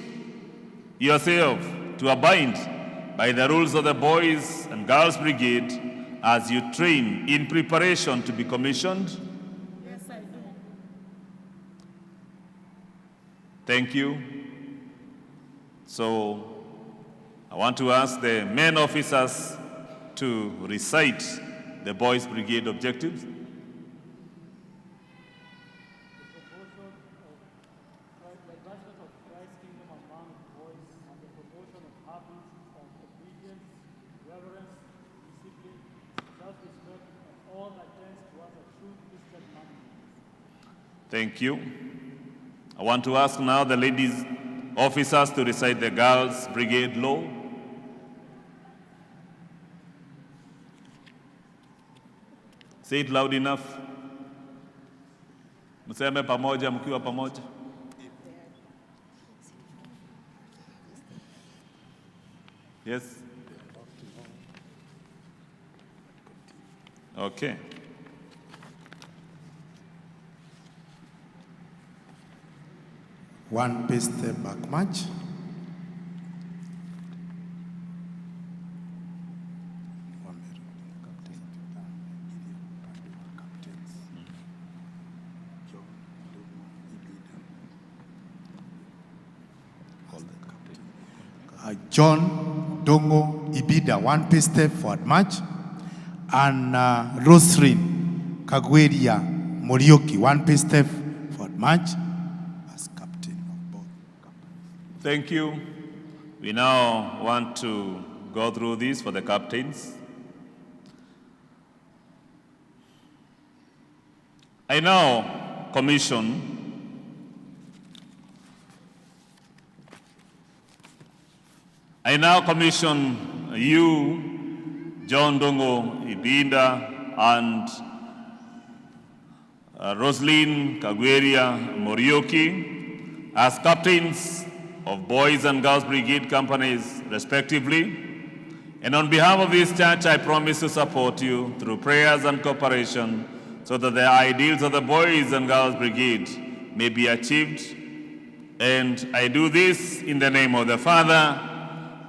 yourself to abide by the rules of the Boys and Girls Brigade as you train in preparation to be commissioned? Yes, I do. Thank you. So I want to ask the men officers to recite the Boys Brigade objectives. Thank you. I want to ask now the ladies officers to recite the Girls Brigade law. Say it loud enough. Mseme pamoja mkiwa pamoja. Yes. Okay. One pace step back march. John Dongo Ibida, one pace step forward march, and Rosrin Kagweria Morioki, one pace step forward march as captain of both. Thank you. We now want to go through this for the captains. I now commission you, John Dongo Ibinda, and Roslyn Kagweria Morioki as captains of Boys and Girls Brigade companies, respectively. And on behalf of this church, I promise to support you through prayers and cooperation so that the ideals of the Boys and Girls Brigade may be achieved. And I do this in the name of the Father,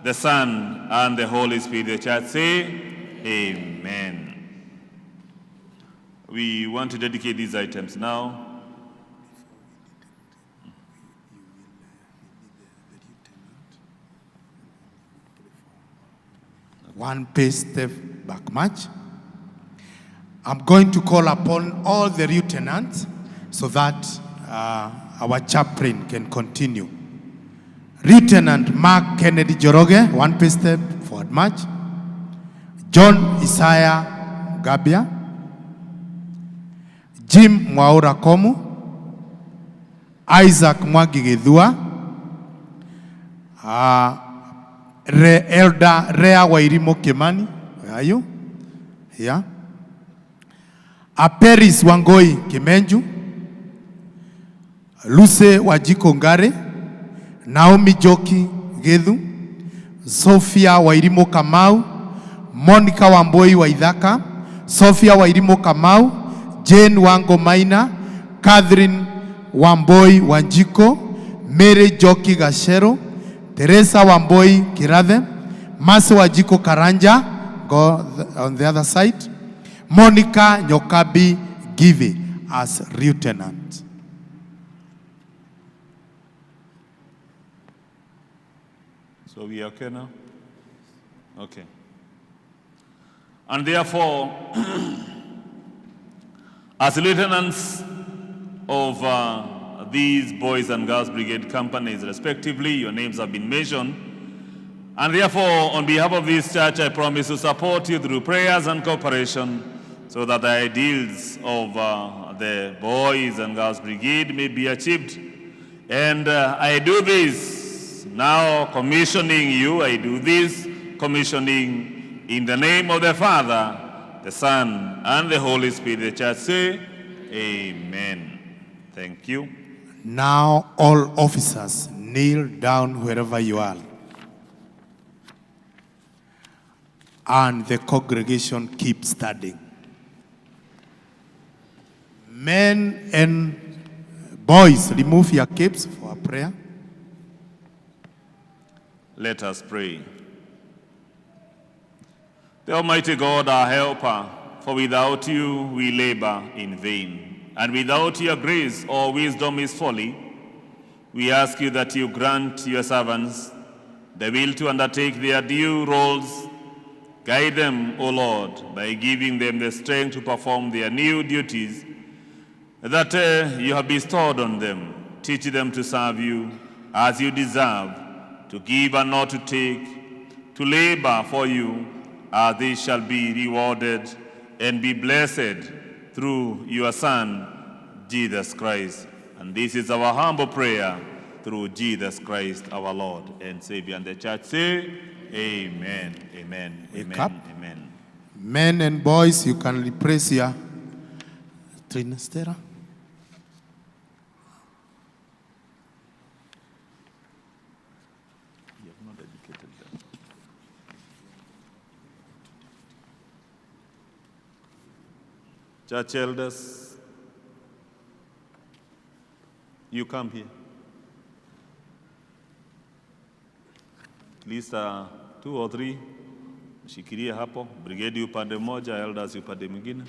the Son, and the Holy Spirit. The church say, Amen. We want to dedicate these items now. One pace step back march. I'm going to call upon all the lieutenants so that our chaplain can continue. Lieutenant Mark Kennedy Joroge, one pace step forward march. John Isaiah Gabia. Jim Mwaura Komu. Isaac Mwangi Githua. Elder Rea Wairimu Kimani, where are you? Here. Aperis Wangoi Kimenju. Luce Wajiko Ngare. Naomi Joki Githu. Sophia Wairimu Kamau. Monica Wamboi Waithaka. Sophia Wairimu Kamau. Jane Wango Maina. Catherine Wamboi Wanjiko. Mary Joki Gashero. Teresa Wamboi Kirathe, Mercy Wajiko Karanja, go on the other side, Monica Nyokabi Give as lieutenant. So we are okay now? Okay. And therefore, as lieutenants of these Boys and Girls Brigade companies, respectively, your names have been mentioned. And therefore, on behalf of this church, I promise to support you through prayers and cooperation so that the ideals of the Boys and Girls Brigade may be achieved. And I do this now commissioning you, I do this commissioning in the name of the Father, the Son, and the Holy Spirit. The church say, Amen. Thank you. Now all officers, kneel down wherever you are. And the congregation keep standing. Men and boys, remove your capes for a prayer. Let us pray. The Almighty God, our helper, for without you we labor in vain, and without your grace all wisdom is folly. We ask you that you grant your servants the will to undertake their due roles. Guide them, O Lord, by giving them the strength to perform their new duties that you have bestowed on them. Teach them to serve you as you deserve, to give and not to take, to labor for you, as they shall be rewarded and be blessed through your Son, Jesus Christ. And this is our humble prayer through Jesus Christ, our Lord and Savior. And the church say, Amen, amen, A amen, cup. amen. Men and boys, you can replace your trinastera. You have not dedicated them. Church elders, you come here. At least 2 or 3. Shikilia hapo, brigade upande mmoja, elders upande mwingine.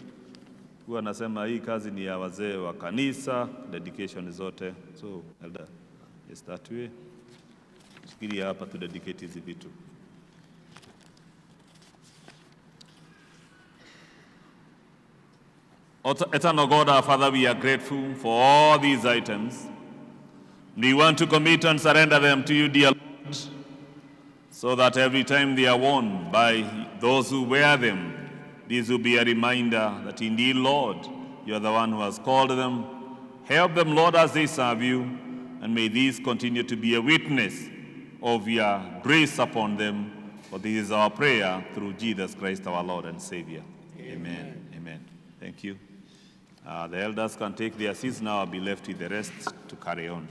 Huwa anasema hii kazi ni ya wazee wa kanisa, dedication zote. So elder, yes, that way. Shikilia hapa tu dedicate hizi vitu. Eternal God, our Father, we are grateful for all these items. We want to commit and surrender them to you, dear Lord, so that every time they are worn by those who wear them, this will be a reminder that indeed, Lord, you are the one who has called them. Help them, Lord, as they serve you, and may these continue to be a witness of your grace upon them. For this is our prayer through Jesus Christ, our Lord and Savior. Amen. Amen. Thank you. The elders can take their seats now. I'll be left with the rest to carry on.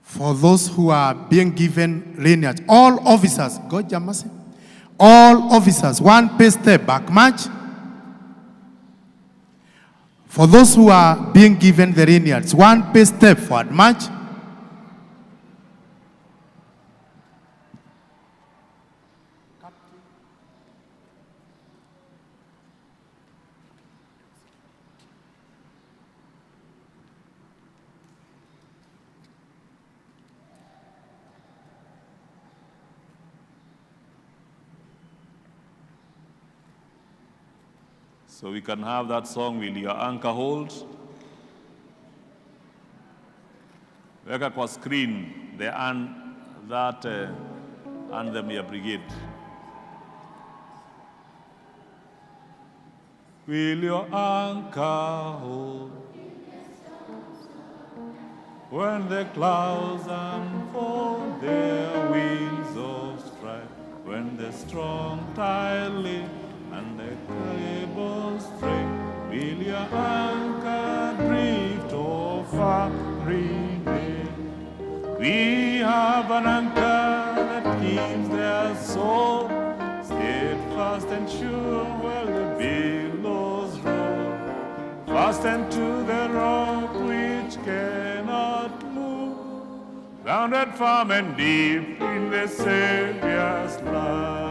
For those who are being given lineage, all officers, God have mercy, all officers, one pace step back march. For those who are being given the lineage, one pace step forward march. So we can have that song, Will Your Anchor Hold? Weka kwa screen the that anthem ya brigade. Will your anchor hold when the clouds unfold their wings of strife, when the strong tide lift and the cables break, will your anchor drift or far remain? We have an anchor that keeps their soul steadfast and sure while the billows roll, fastened to the rock which cannot move, grounded firm and deep in the Savior's love.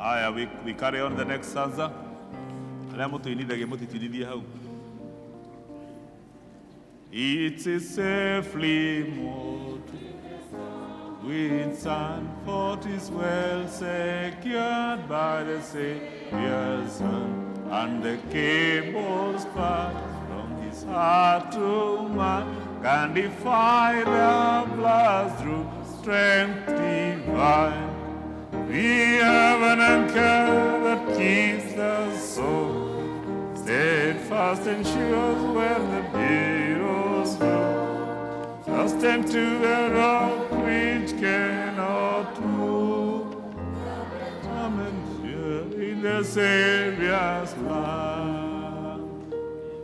Aya, we carry on the next stanza. Arĩa mũtũinithagia mũtĩtindithie hau. It is safely moored with sand, for it is well secured by the Savior's hand, and the cables pass from his heart to man can defy the blast through strength divine. We have an anchor that keeps the soul steadfast and sure when the billows roll, fastened to the rock which cannot move. Amen. In the Savior's love,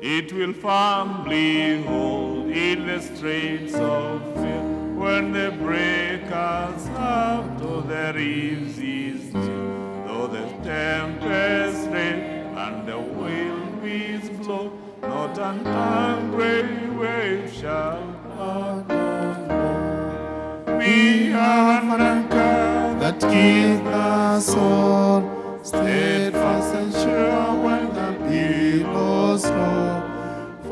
it will firmly hold in the straits of fear. When the breakers up to the reefs is due, though the tempest rage and the wild winds blow, not an angry wave shall part. We have an anchor that keeps the soul steadfast and sure when the billows roll,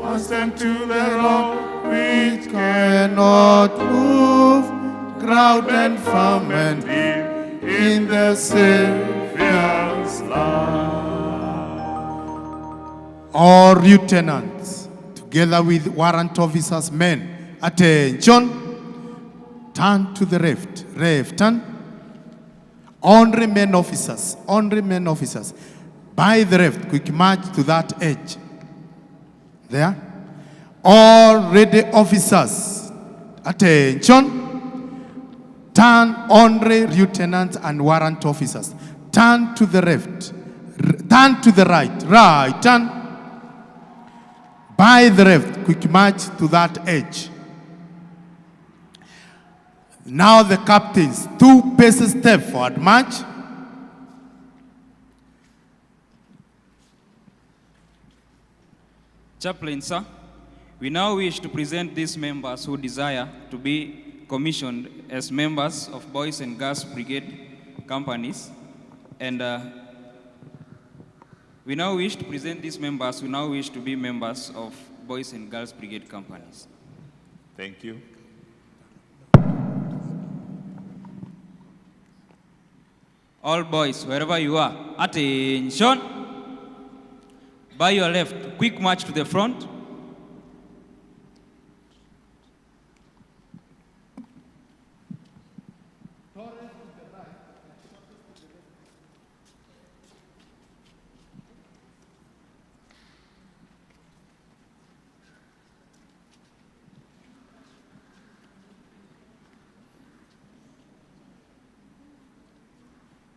fastened to the rock which cannot move, grounded firm and deep in the Savior's love. All lieutenants, together with warrant officers, men, attention. Turn to the left, left turn. Only men officers, only men officers. By the left, quick march to that edge. There. All ready officers, attention. Turn only lieutenants and warrant officers. Turn to the left, turn to the right, right, turn. By the left, quick march to that edge. Now the captains, 2 paces step forward, march. Chaplain, sir, We now wish to present these members who desire to be commissioned as members of Boys and Girls Brigade companies. And we now wish to present these members who now wish to be members of Boys and Girls Brigade companies. Thank you. All boys, wherever you are, attention. By your left, quick march to the front.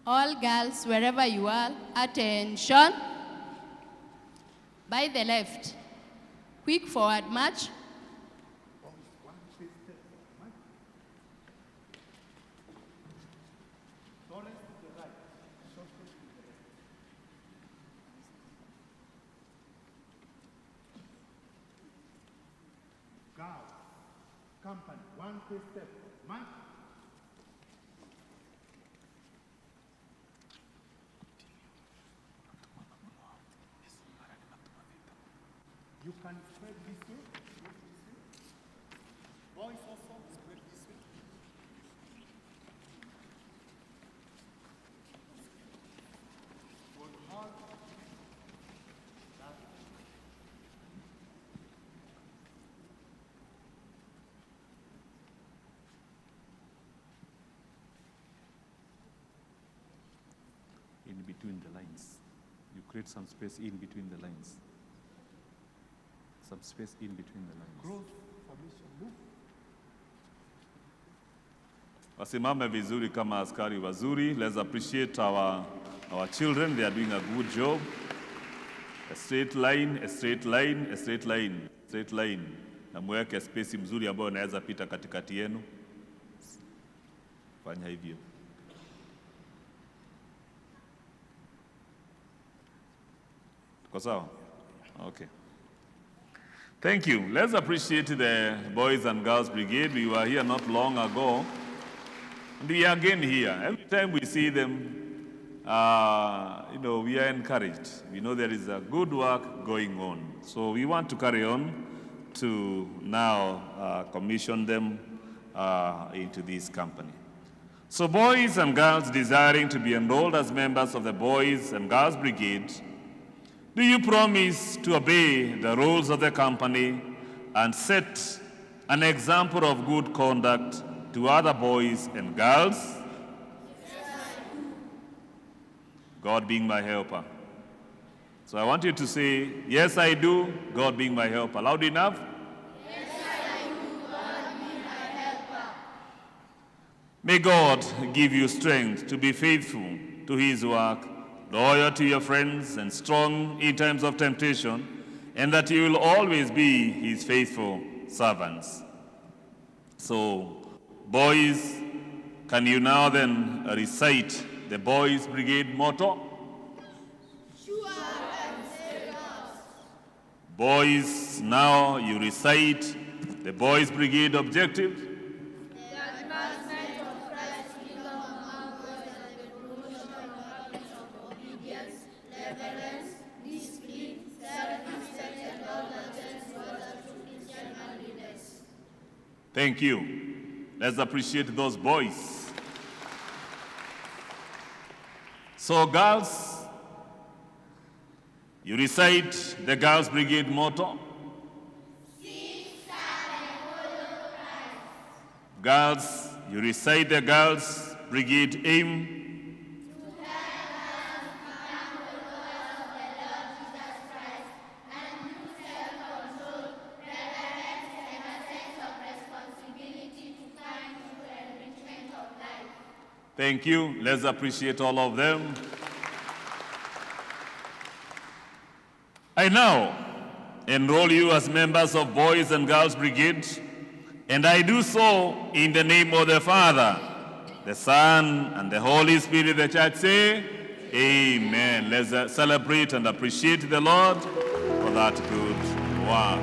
All girls, wherever you are, attention. By the left, quick forward march. Girls, company, one step, march. You can spread this way. Boys also spread this way. One hard. That. In between the lines. You create some space in between the lines. Some space in between the lines. Close formation, move. Wasimame vizuri kama askari wazuri. Let's appreciate our children. They are doing a good job. A straight line, a straight line, a straight line, straight line. Na muweke space mzuri ambayo inaweza pita katikati yenu. Fanya hivyo. Tuko sawa? Okay. Thank you. Let's appreciate the Boys and Girls Brigade. We were here not long ago. And we are again here. Every time we see them, we are encouraged. We know there is a good work going on. So we want to carry on to now commission them into this company. So boys and girls desiring to be enrolled as members of the Boys and Girls Brigade, do you promise to obey the rules of the company and set an example of good conduct to other boys and girls? Yes, I do. God being my helper. So I want you to say, yes, I do, God being my helper. Loud enough? Yes, I do, God being my helper. May God give you strength to be faithful to his work, loyal to your friends, and strong in times of temptation, and that you will always be his faithful servants. So, boys, can you now then recite the Boys Brigade motto? Sure and serious. Boys, now you recite the Boys Brigade objective. The advancement of Christ's kingdom among boys and the promotion of habits of obedience, reverence, discipline, self-respect, and all that tends towards a true Christian manliness. Thank you. Let's appreciate those boys. So girls, you recite the Girls Brigade motto. Girls, you recite the Girls Brigade aim. Thank you. Let's appreciate all of them. I now enroll you as members of Boys and Girls Brigade, and I do so in the name of the Father, the Son, and the Holy Spirit. The church say, Amen. Let's celebrate and appreciate the Lord for that good work.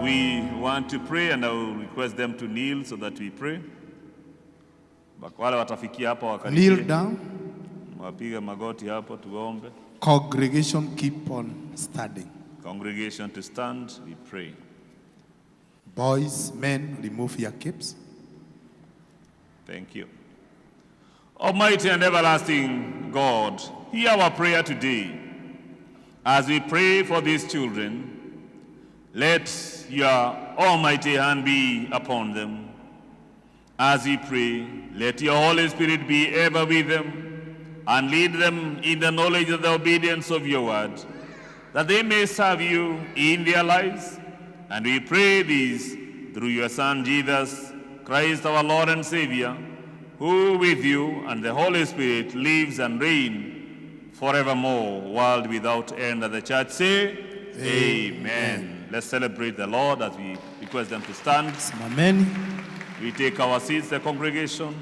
We want to pray and I will request them to kneel so that we pray. Wale watafikia hapa wakaribie. Kneel down. Wapige magoti hapo tuombe. Congregation, keep on standing. Congregation to stand, we pray. Boys, men, remove your caps. Thank you. Almighty and everlasting God, hear our prayer today. As we pray for these children, let your almighty hand be upon them. As we pray, let your Holy Spirit be ever with them and lead them in the knowledge of the obedience of your word, that they may serve you in their lives. And we pray this through your Son, Jesus Christ, our Lord and Savior, who with you and the Holy Spirit lives and reigns forevermore, world without end. And the church say, Amen. Amen. Let's celebrate the Lord as we request them to stand. Amen. We take our seats, the congregation.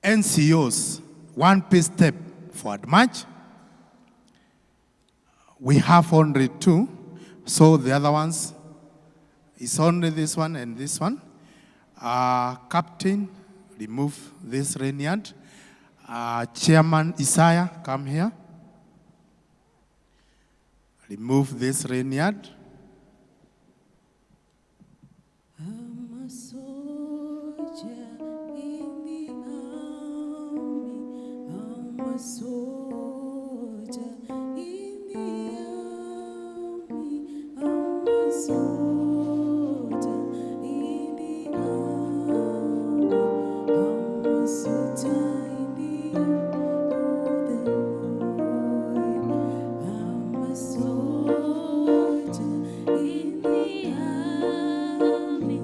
NCOs, one pay step forward march. We have only two, so the other ones is only this one and this one. Captain, remove this lanyard. Chairman Isaiah, come here. Remove this lanyard. I'm a soldier in the army. I'm a soldier in the army. I'm a soldier in the army. I'm a soldier in the army of the Lord. I'm a soldier in the army.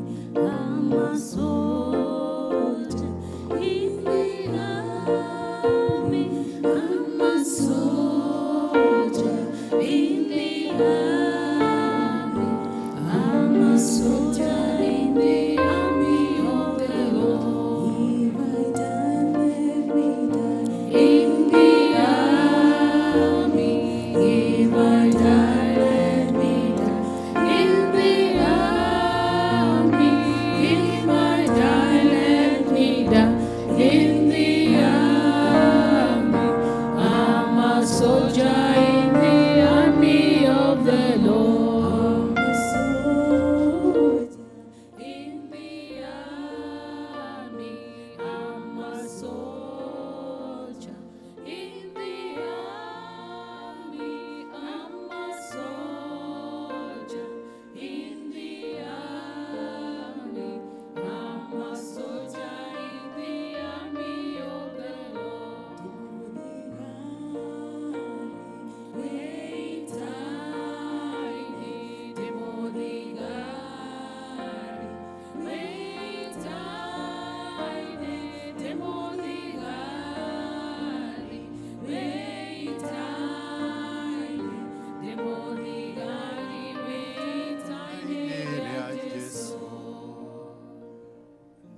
I'm a soldier in the army. I'm a soldier in the army. I'm a soldier in the army of the Lord. If I die, let me die in the army. If I die, let me die in the army. If I die, let me die in the army. I'm a soldier in the army of the Lord. I'm a soldier in the army. I'm a soldier in the army. I'm a soldier in the army. I'm a soldier in the army of the Lord.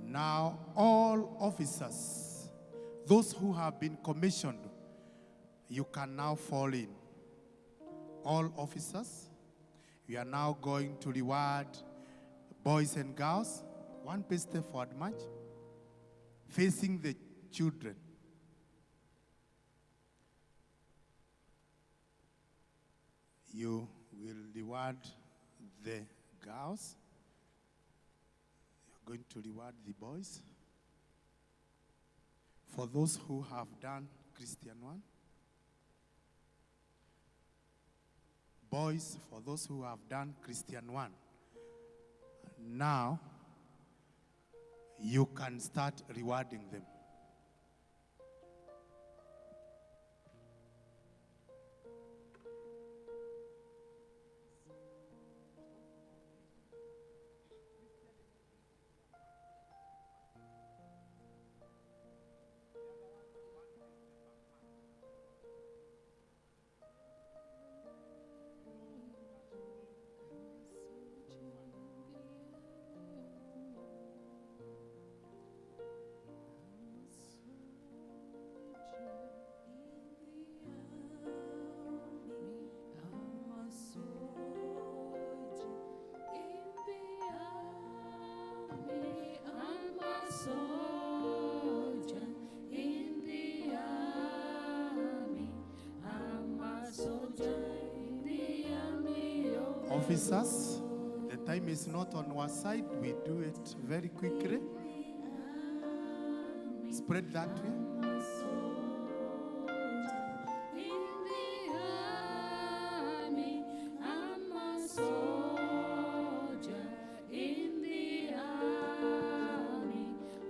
Now, all officers, those who have been commissioned, you can now fall in. All officers, we are now going to reward boys and girls. One pay step forward march, facing the children. You will reward the girls. You're going to reward the boys. For those who have done Christian one, Boys, for those who have done Christian 1, now you can start rewarding them. Officers, the time is not on our side. We do it very quickly. Spread that way. In the army, I'm a soldier. In the army,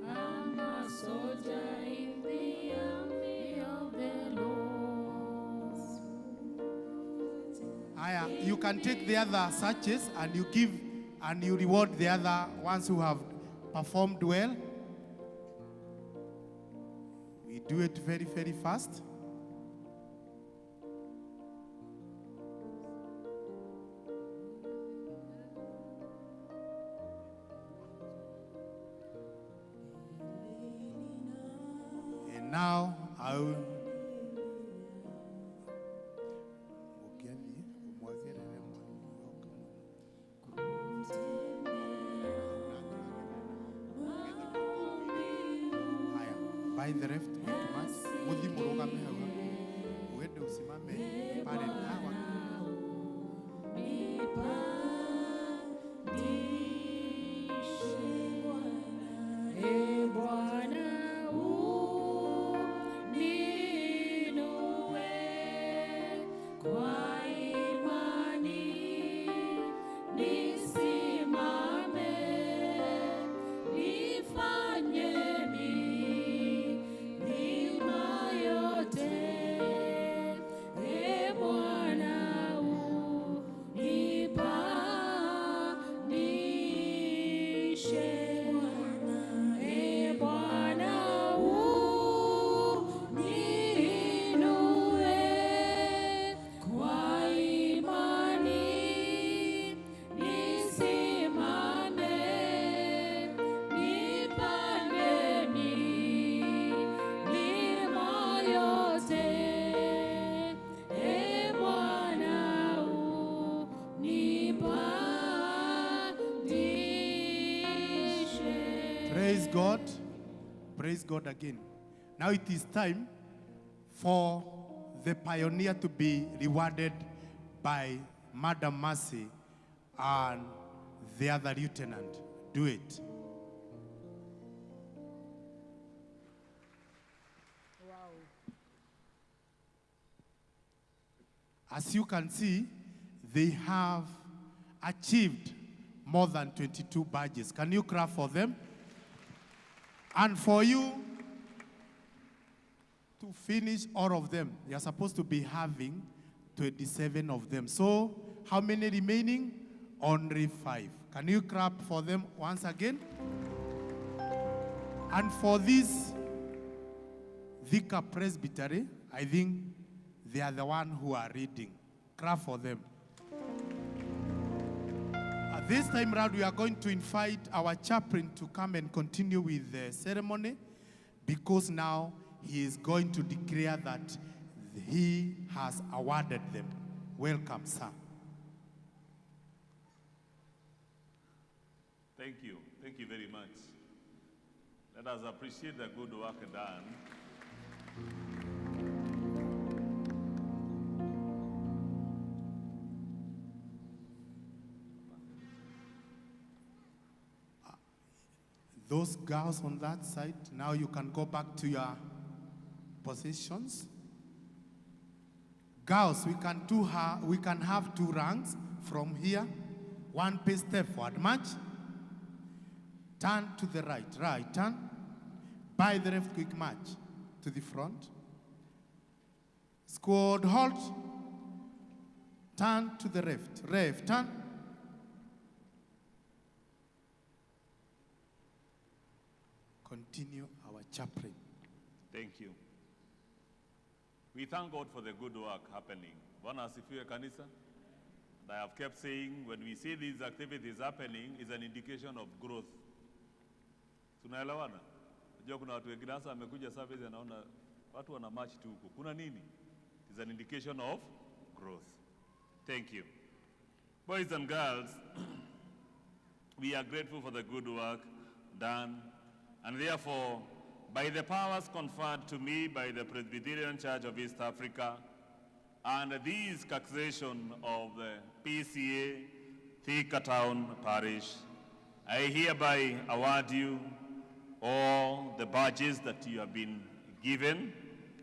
I'm a soldier in the army of the Lord. Aya, you can take the other searches and you give and you reward the other ones who have performed well. We do it very, very fast. And now I will. Haya, by the left wetu muthi murugame hau hakuhi uende usimame pale hawa. E Bwana uninue kwa imani nisimame nifanye milima yote. E Bwana unipandishe. E Bwana uninue kwa imani nisimame nipande milima yote. E Bwana unipandishe. Praise God. Praise God again. Now it is time for the pioneer to be rewarded by Madam Mercy and the other lieutenant. Do it. Wow. As you can see, they have achieved more than 22 badges. Can you clap for them? And for you to finish all of them, you're supposed to be having 27 of them. So, how many remaining? Only 5. Can you clap for them once again? And for this Thika Presbytery, I think they are the one who are reading. Clap for them. At this time round, we are going to invite our chaplain to come and continue with the ceremony, because now he is going to declare that he has awarded them. Welcome, sir. Thank you. Thank you very much. Let us appreciate the good work done. Those girls on that side, now you can go back to your positions. Girls, we can have two ranks from here. One pace step forward march. Turn to the right, right turn. By the left quick march to the front. Squad halt. Turn to the left, left turn. Continue our chaplain. Thank you. We thank God for the good work happening. Bwana asifiwe kanisa. And I have kept saying when we see these activities happening is an indication of growth. Tunaelewana? Unajua kuna watu wengine hasa amekuja service anaona watu wana march tu huko. Kuna nini? It is an indication of growth. Thank you. Boys and girls, we are grateful for the good work done, and therefore, by the powers conferred to me by the Presbyterian Church of East Africa and this succession of the PCA Thika Town Parish, I hereby award you all the badges that you have been given.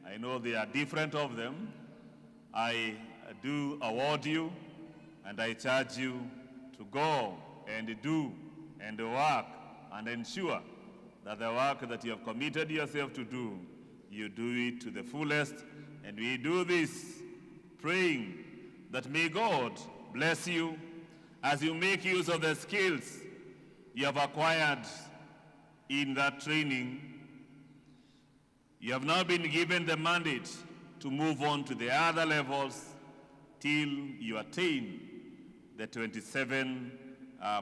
I know there are different of them. I do award you, and I charge you to go and do and work and ensure that the work that you have committed yourself to do, you do it to the fullest. And we do this praying that may God bless you as you make use of the skills you have acquired in that training. You have now been given the mandate to move on to the other levels till you attain the 27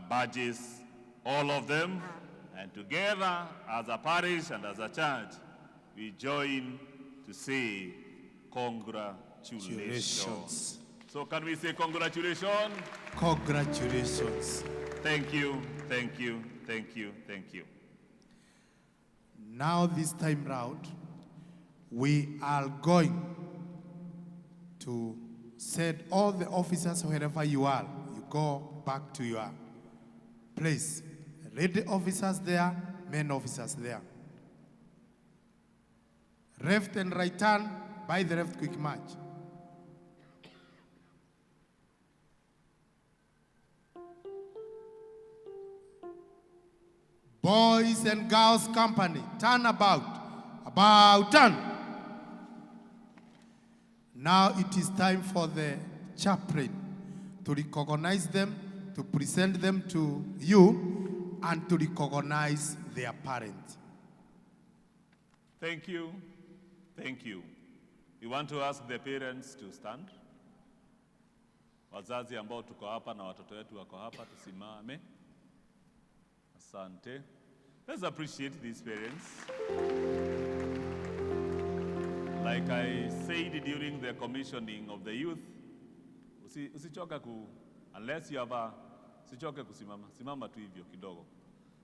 badges, all of them. And together, as a parish and as a church, we join to say congratulations. Congratulations. So can we say congratulations? Congratulations. Thank you, thank you, thank you, thank you. Now this time round, we are going to send all the officers wherever you are. You go back to your place. Lady officers there, men officers there. Left and right turn, by the left quick march. Boys and girls company, turn about turn. Now it is time for the chaplain to recognize them, to present them to you, and to recognize their parents. Thank you. Thank you. We want to ask the parents to stand. Wazazi ambao tuko hapa na watoto wetu wako hapa tusimame. Asante. Let's appreciate these parents. Like I said during the commissioning of the youth, usichoke ku, unless you have a, usichoke kusimama, simama tu hivyo kidogo.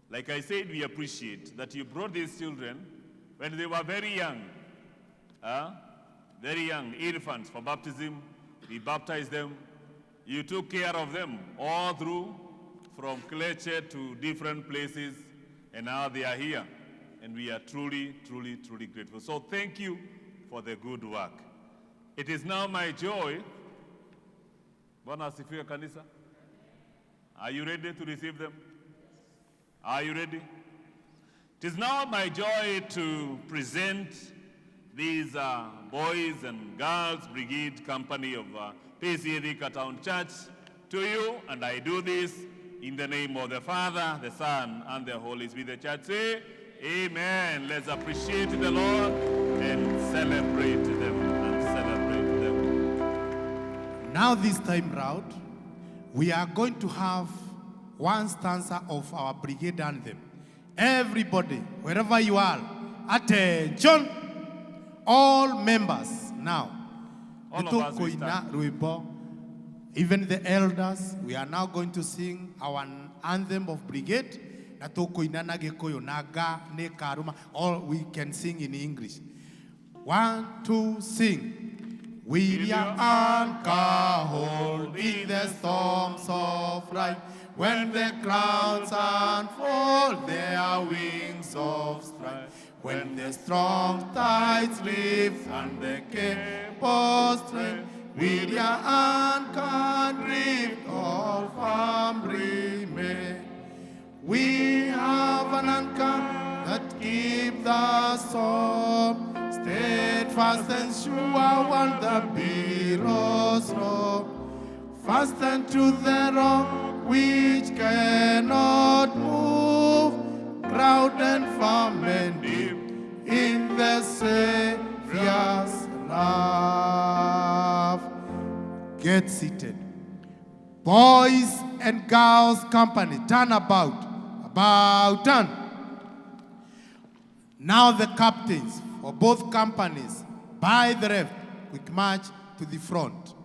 Like I said, we appreciate that you brought these children when they were very young, very young, infants for baptism. We baptized them. You took care of them all through, from Kleche to different places, and now they are here. And we are truly, truly, truly grateful. So thank you for the good work. It is now my joy. Bwana asifiwe kanisa. Are you ready to receive them? Are you ready? It is now my joy to present these boys and girls brigade company of PCA Thika Town Church to you, and I do this in the name of the Father, the Son, and the Holy Spirit. The church say, Amen. Let's appreciate the Lord and celebrate them. And celebrate them. Now this time round, we are going to have one stanza of our brigade anthem. Everybody, wherever you are, attention! All members now. All of us, we stand. Rwimbo. Even the elders, we are now going to sing our anthem of brigade. Na tũkũina na Gĩkũyũ na nga nĩ karũma. All we can sing in English. 1, 2, sing. Will your anchor hold in the storms of life? When the clouds unfold their wings of strife, when the strong tides lift and the cables strain, Will your anchor drift or firm remain? We have an anchor that keeps the storm steadfast and sure when the billows roll. Fastened to the rock which cannot move, grounded firm and deep in the Savior's love. Get seated. Boys and girls company, turn about, turn. Now the captains for both companies, by the left, quick march to the front.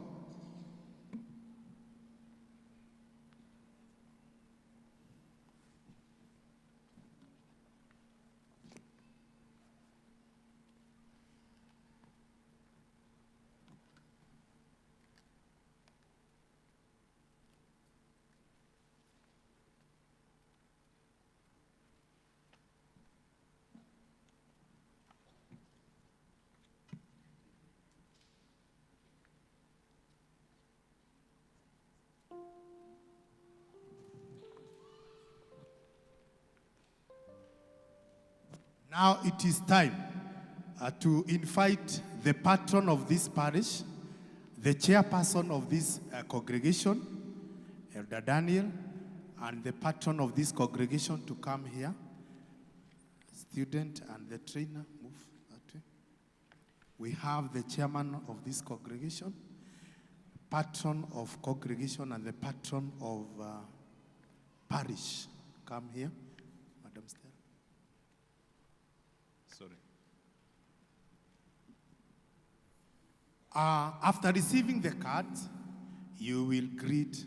Now it is time to invite the patron of this parish, the chairperson of this congregation, Elder Daniel, and the patron of this congregation to come here. Student and the trainer, move that way. We have the chairman of this congregation, patron of congregation, and the patron of parish. Come here, Madam Stella. Sorry. After receiving the cards, you will greet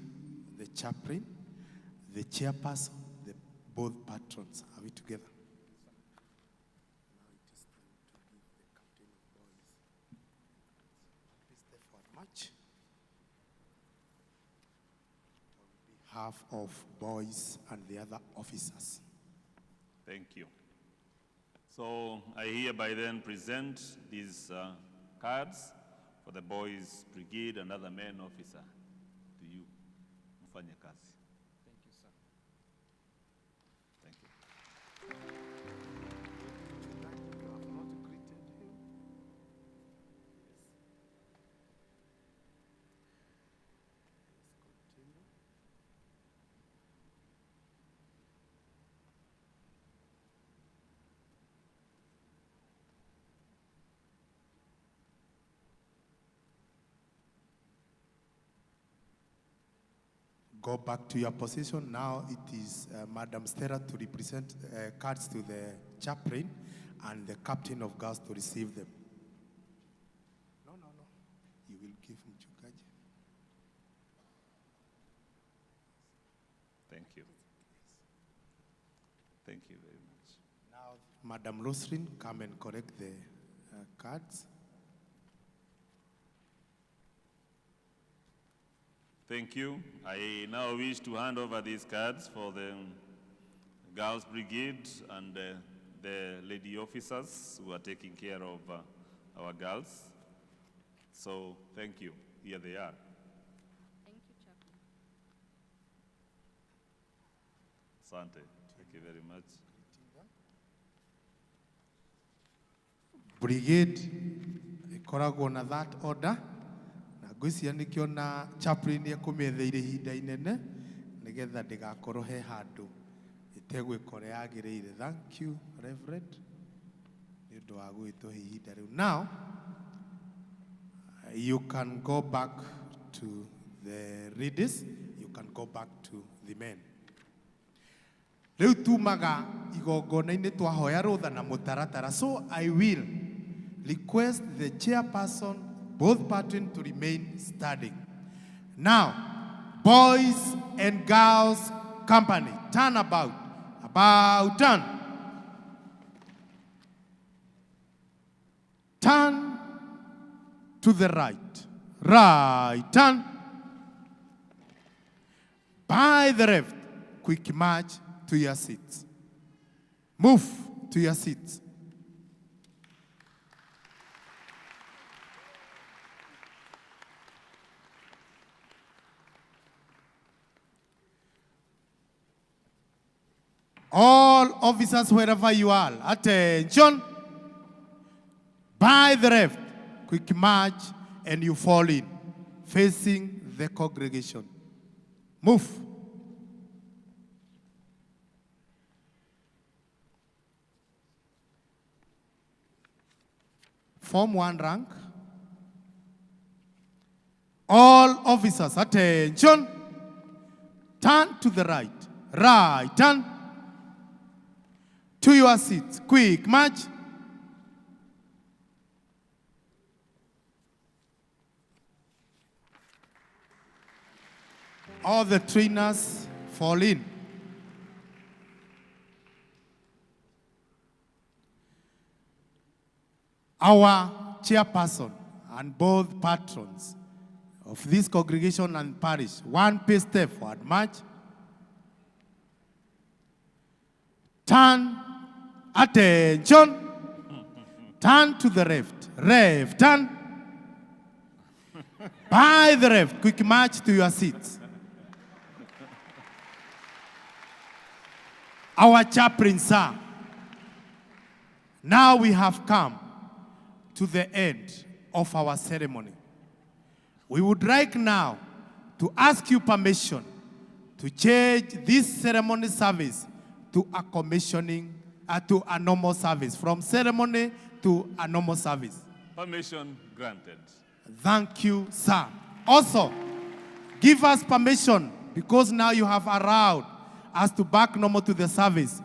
the chaplain, the chairperson, the both patrons. Are we together? Now it is time to give the captain of boys. Please step forward much. On behalf of boys and the other officers. Thank you. So I hereby then present these cards for the boys brigade and other men officer to you. Mfanye kazi. Thank you, sir. Thank you. You have not greeted him. Yes. Yes, continue. Go back to your position. Now it is Madam Stella to represent cards to the chaplain and the captain of girls to receive them. No, no, no. You will give Mchungaji. Thank you. Thank you very much. Now, Madam Rosrin, come and correct the cards. Thank you. I now wish to hand over these cards for the Girls Brigade and the lady officers who are taking care of our girls. So thank you. Here they are. Thank you, Chaplain. Asante. Thank you very much. Brigade ikoragwo na that order. Na ngwĩciria nĩkĩo na chaplain ekũmĩetheire ihinda inene nĩgetha ndĩgakorwo he handũ ĩtegwĩka ũrĩa yagĩrĩire. Thank you, Reverend, nĩ ũndũ wa gũgĩtũhe ihinda rĩu. Now, you can go back to the ladies, you can go back to the men. Rĩu tumaga igongona-inĩ twahoya rũtha na mũtaratara. So I will request the chairperson, both patron, to remain standing. Now, boys and girls company, turn about, turn. Turn to the right, right, turn. By the left, quick march to your seats. Move to your seats. All officers, wherever you are, attention. By the left, quick march, and you fall in, facing the congregation. Move. Form one rank. All officers, attention. Turn to the right. Right, turn. To your seats. Quick march. All the trainers fall in. Our chairperson and both patrons of this congregation and parish, one pace step forward march. Turn, attention. Turn to the left, left, turn. By the left, quick march to your seats. Our chaplain, sir. Now we have come to the end of our ceremony. We would like now to ask you permission to change this ceremony service to a commissioning, to a normal service, from ceremony to a normal service. Permission granted. Thank you, sir. Also, give us permission, because now you have allowed us to back normal to the service,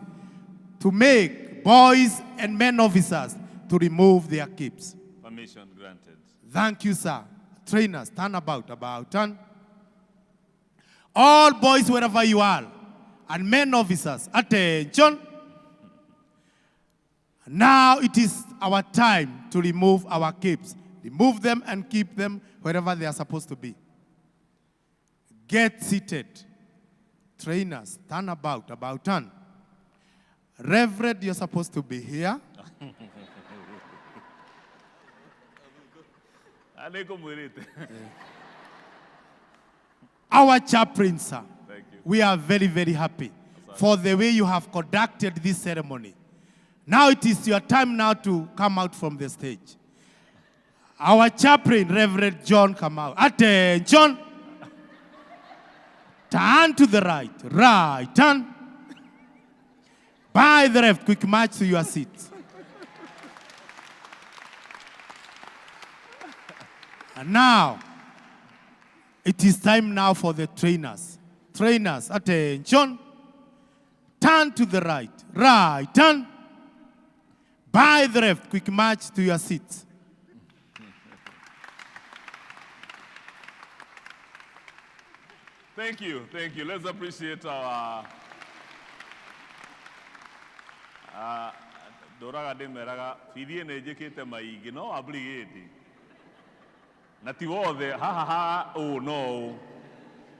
to make boys and men officers to remove their capes. Permission granted. Thank you, sir. Trainers, turn about, turn. All boys, wherever you are, and men officers, attention. Now it is our time to remove our capes. Remove them and keep them wherever they are supposed to be. Get seated. Trainers, turn about, turn. Reverend, you're supposed to be here. Our chaplain, sir, Thank you. we are very, very happy for the way you have conducted this ceremony. Now it is your time now to come out from the stage. Our chaplain, Reverend John Kamau. Attention. Turn to the right. Right. Turn. By the left. Quick march to your seat. And now, it is time now for the trainers. Trainers, attention. Turn to the right. Right. Turn. By the left. Quick march to your seat. Thank you, thank you. Let's appreciate our ndoraga ndimeraga bithi nĩ njĩkĩte maingĩ no wa brigade na ti wothe haha ha ũũ no ũũ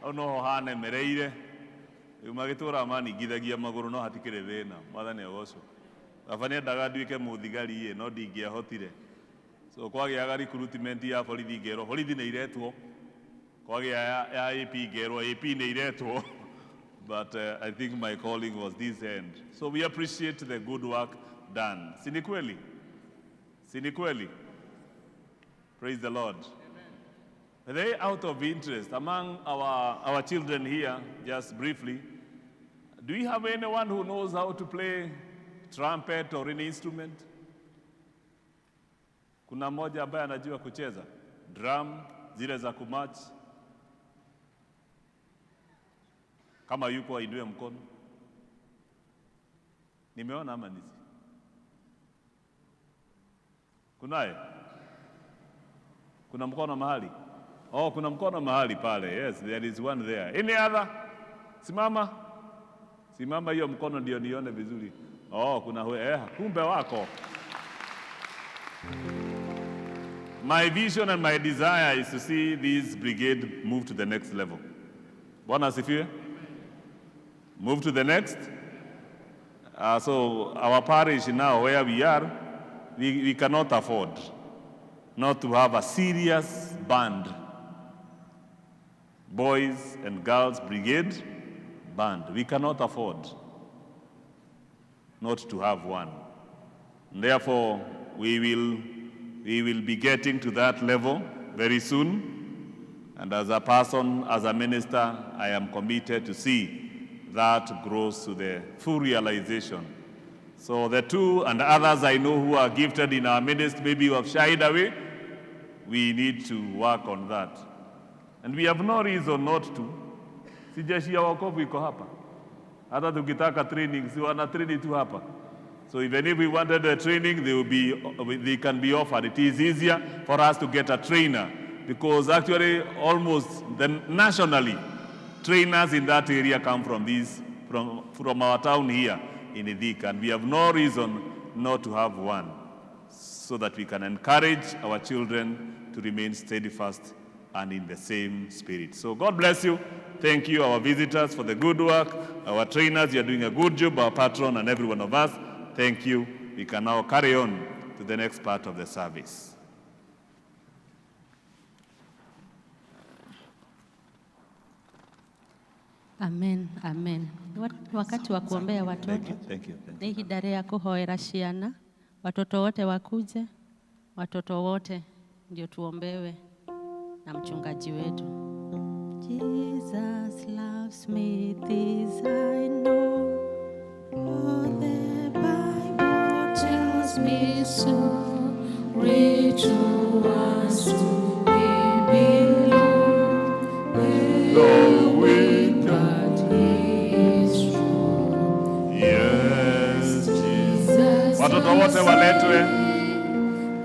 hau noho hanemereire rĩu magĩtũra maningithagia magũrũ no hatikĩrĩ thĩna mwathani agocwo baba nĩendaga nduĩke mũthigari ĩ no ndingĩahotire so kwagĩaga recruitment ya borithi ngerwo borithi nĩ iretwo kwagĩa ya AP ngerwo AP nĩ iretwo but I think my calling was this end. So we appreciate the good work done. Si ni kweli? Si ni kweli? Praise the Lord. Amen. They out of interest among our children here, just briefly, do we have anyone who knows how to play trumpet or any instrument? Kuna mmoja ambaye anajua kucheza drum zile za kumatch? Kama yuko ainue mkono. Nimeona ama nisi? Kunaye? Kuna mkono mahali? Oh, kuna mkono mahali pale. Yes, there is one there. Any other? Simama. Simama hiyo mkono ndio nione vizuri. Oh, kuna kumbe wako. My vision and my desire is to see this brigade move to the next level. Bwana asifiwe. Move to the next. So our parish now, where we are, we cannot afford not to have a serious band. Boys and girls brigade band. We cannot afford. not to have one. And therefore, we will be getting to that level very soon. And as a person, as a minister, I am committed to see that grows to the full realization. So the two and others I know who are gifted in our midst, maybe who have shied away, we need to work on that. And we have no reason not to. Si jeshi ya wokovu iko hapa. Hata tukitaka training, si wana training tu hapa. So even if we wanted a training, they can be offered. It is easier for us to get a trainer because actually almost nationally, trainers in that area come from from our town here in Thika, and we have no reason not to have one, so that we can encourage our children to remain steadfast and in the same spirit. So God bless you. Thank you, our visitors, for the good work. Our trainers, you are doing a good job, our patron and every one of us. Thank you. We can now carry on to the next part of the service. Amen, amen. Wakati wa kuombea watoto. Thank you. Ni ihinda rĩa kũhoera ciana. Watoto wote wakuje, watoto wote ndio tuombewe na mchungaji wetu. Jesus loves me, this I know. For the Bible tells me so. Rich ones to be belong. The wicked, but he is true. Yes, Jesus. Watoto wote waletwe.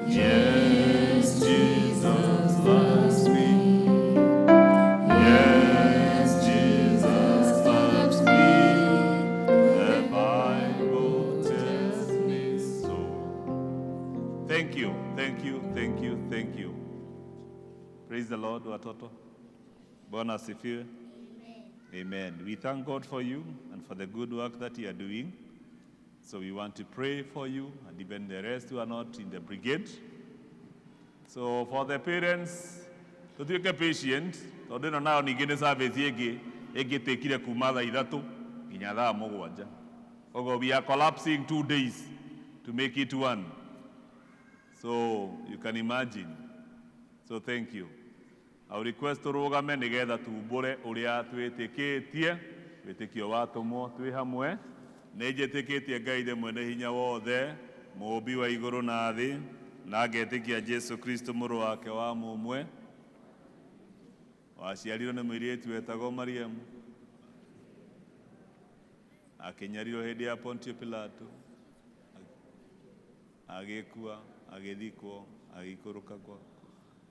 Yes, Jesus loves me. Yes, Jesus loves me. The Bible tells me so. Thank you, thank you, thank you, thank you. Praise the Lord, watoto. Bwana asifiwe. Amen. We thank God for you and for the good work that you are doing. So we want to pray for you and even the rest who are not in the brigade. So for the parents, tutuike patient, tondu ĩno nayo ningĩ nĩ service ĩngĩ ĩngĩtĩkire kuma thaa 3 nginya thaa 7. Koguo we are collapsing 2 days to make it one. So you can imagine. So thank you. I request tũrũgame nĩgetha tumbũre ũrĩa twĩtĩkĩtie, wĩtĩkio wa atũmwo twĩ hamwe. Nĩ njĩtĩkĩtie Ngai Ithe mwene hinya wothe, mũũmbi wa igũrũ na thĩ, na ngetĩkia Jesũ Kristo mũrũ wake wa mũmwe, waciarirwo nĩ mũirĩtu wetagwo Mariamu, akĩnyarirwo hĩndĩ ya Pontio Pilato, agĩkua, agĩthikwo, agĩikũrũka kwa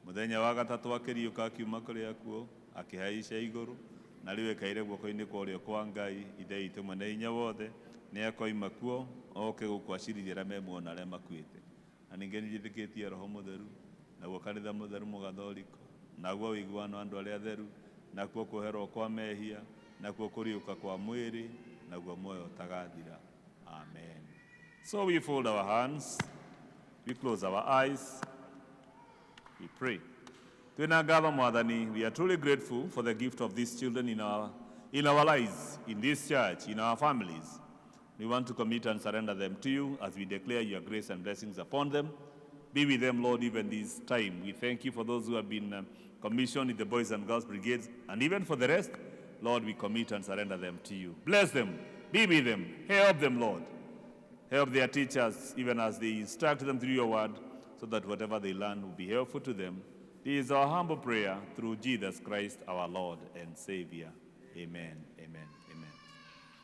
mũthenya wa gatatũ akĩriũka akiuma kũrĩ akuũ, akĩhaica igũrũ, na rĩu ekaire guoko-inĩ kwa ũrĩo kwa Ngai Ithe witũ mwene hinya wothe, nĩ akoima kuo oke gũkũ acirithie arĩa me muoyo na arĩa makuĩte. Na ningĩ nĩ njĩtĩkĩtie Roho Mũtheru, naguo kanitha mũtheru mũgathoriko, naguo ũiguano wa andũ arĩa atheru, nakuo kũherwo kwa mehia, nakuo kũriũka kwa mwĩrĩ, naguo muoyo ũtagathira. Amen. So we fold our hands, we close our eyes, we pray. Twĩna ngatho Mwathani, we are truly grateful for the gift of these children in our lives, in this church, in our families. We want to commit and surrender them to you as we declare your grace and blessings upon them. Be with them, Lord, even this time. We thank you for those who have been commissioned in the Boys and Girls Brigades, and even for the rest, Lord, we commit and surrender them to you. Bless them, be with them, help them, Lord. Help their teachers even as they instruct them through your word, so that whatever they learn will be helpful to them. This is our humble prayer through Jesus Christ, our Lord and Savior. Amen, amen, amen.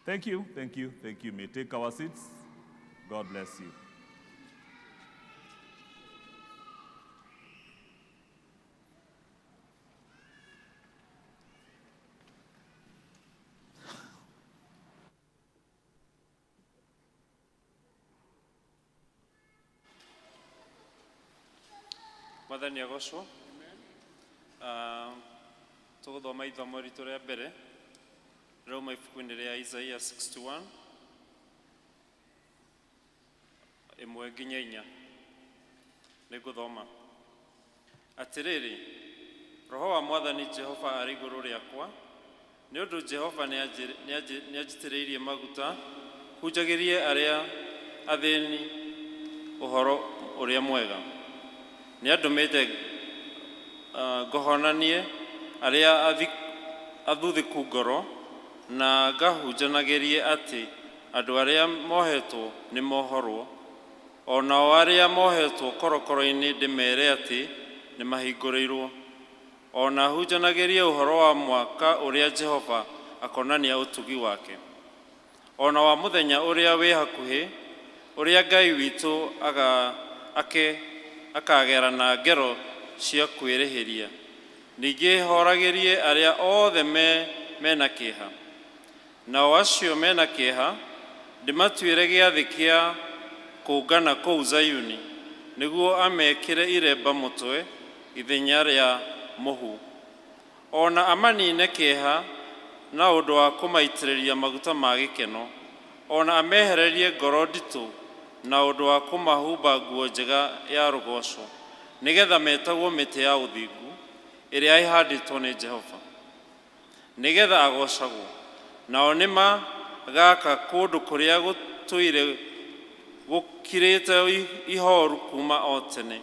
Thank you, thank you, thank you. May take our seats. God bless you. Mwathani agocwo. Tũgũthoma ithomo ritũ rĩa mbere rĩrauma ibuku-inĩ rĩa Isaiah 61 1 nginya 4. Nĩngũthoma. Atĩrĩrĩ, Roho wa Mwathani Jehova arĩ igũrũ rĩakwa, nĩ ũndũ Jehova nĩanjitĩrĩirie maguta Hunjagĩrie arĩa athĩni ũhoro ũrĩa mwega. Nĩandũmĩte ngohonanie arĩa athuthĩku ngoro, na ngahunjanagĩrie atĩ andũ arĩa mohetwo nĩ mohorwo, o nao arĩa mohetwo korokoro-inĩ ndĩmere atĩ nĩ mahingũrĩirwo, o na hunjanagĩrie ũhoro wa mwaka ũrĩa Jehova akonania ũtugi wake, o na wa mũthenya ũrĩa wĩ hakuhĩ, ũrĩa Ngai witũ akagerana ngero cia kwĩrĩhĩria, ningĩ horagĩrie arĩa othe mena kĩeha. Nao acio mena kĩeha ndĩmatuĩre gĩathĩ kĩa kũngana kũu Zayuni, nĩguo amekĩre iremba mũtwe ithenya rĩa mũhu, o na amanine kĩeha na ũndũ wa kũmaitĩrĩria maguta ma gĩkeno, o na amehererie ngoro nditũ na ũndũ wa kũmahumba nguo njega ya rũgooco, nĩgetha metagwo mĩtĩ ya ũthingu ĩrĩa ĩhandĩtwo nĩ Jehova, nĩgetha agoocagwo. Nao nĩmagaaka kũndũ kũrĩa gũtũire gũkirĩte ihooru kuuma o tene,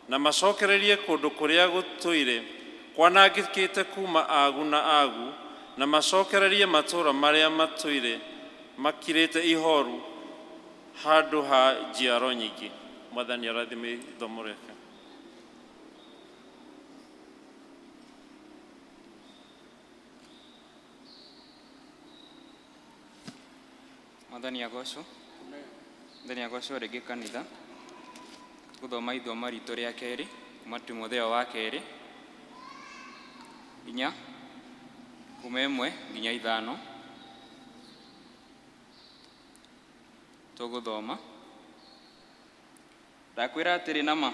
na macokererie kũndũ kũrĩa gũtũire kwanangĩkĩte kuuma agu na agu, na macokererie matũũra marĩa matũire makirĩte ihooru handũ ha njiaro nyingĩ. Mwathani arathime ithomo rĩake. Mwathani agocwo. Mwathani agocwo rĩngĩ kanitha. Gũthoma ithoma ritũ rĩa kerĩ kuma Timotheo wa kerĩ 4 kuma 1 nginya 5. Tũgũthoma. Ndakwĩra atĩrĩ nama,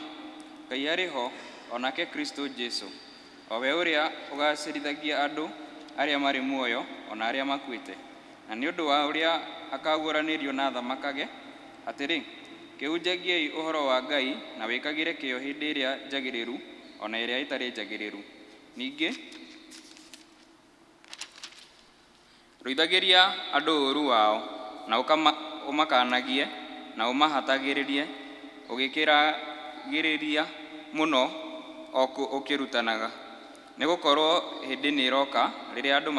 Ngai arĩ ho, o nake Kristo Jesu, o we ũrĩa ũgacirithagia andũ arĩa marĩ muoyo o na arĩa makuĩte, na nĩ ũndũ wa ũrĩa akaguũranĩrio na athamakage, atĩrĩ, kĩhunjagiei ũhoro wa Ngai na wĩkagĩre kĩyo hĩndĩ ĩrĩa njagĩrĩru o na ĩrĩa ĩtarĩ njagĩrĩru. Ningĩ rũithagĩria andũ ũũru wao, na ũmakanagie na ũmahatagĩrĩrie, ũgĩkĩragĩrĩria mũno o ũkĩrutanaga. Nĩgũkorwo hĩndĩ nĩĩroka rĩrĩa andũ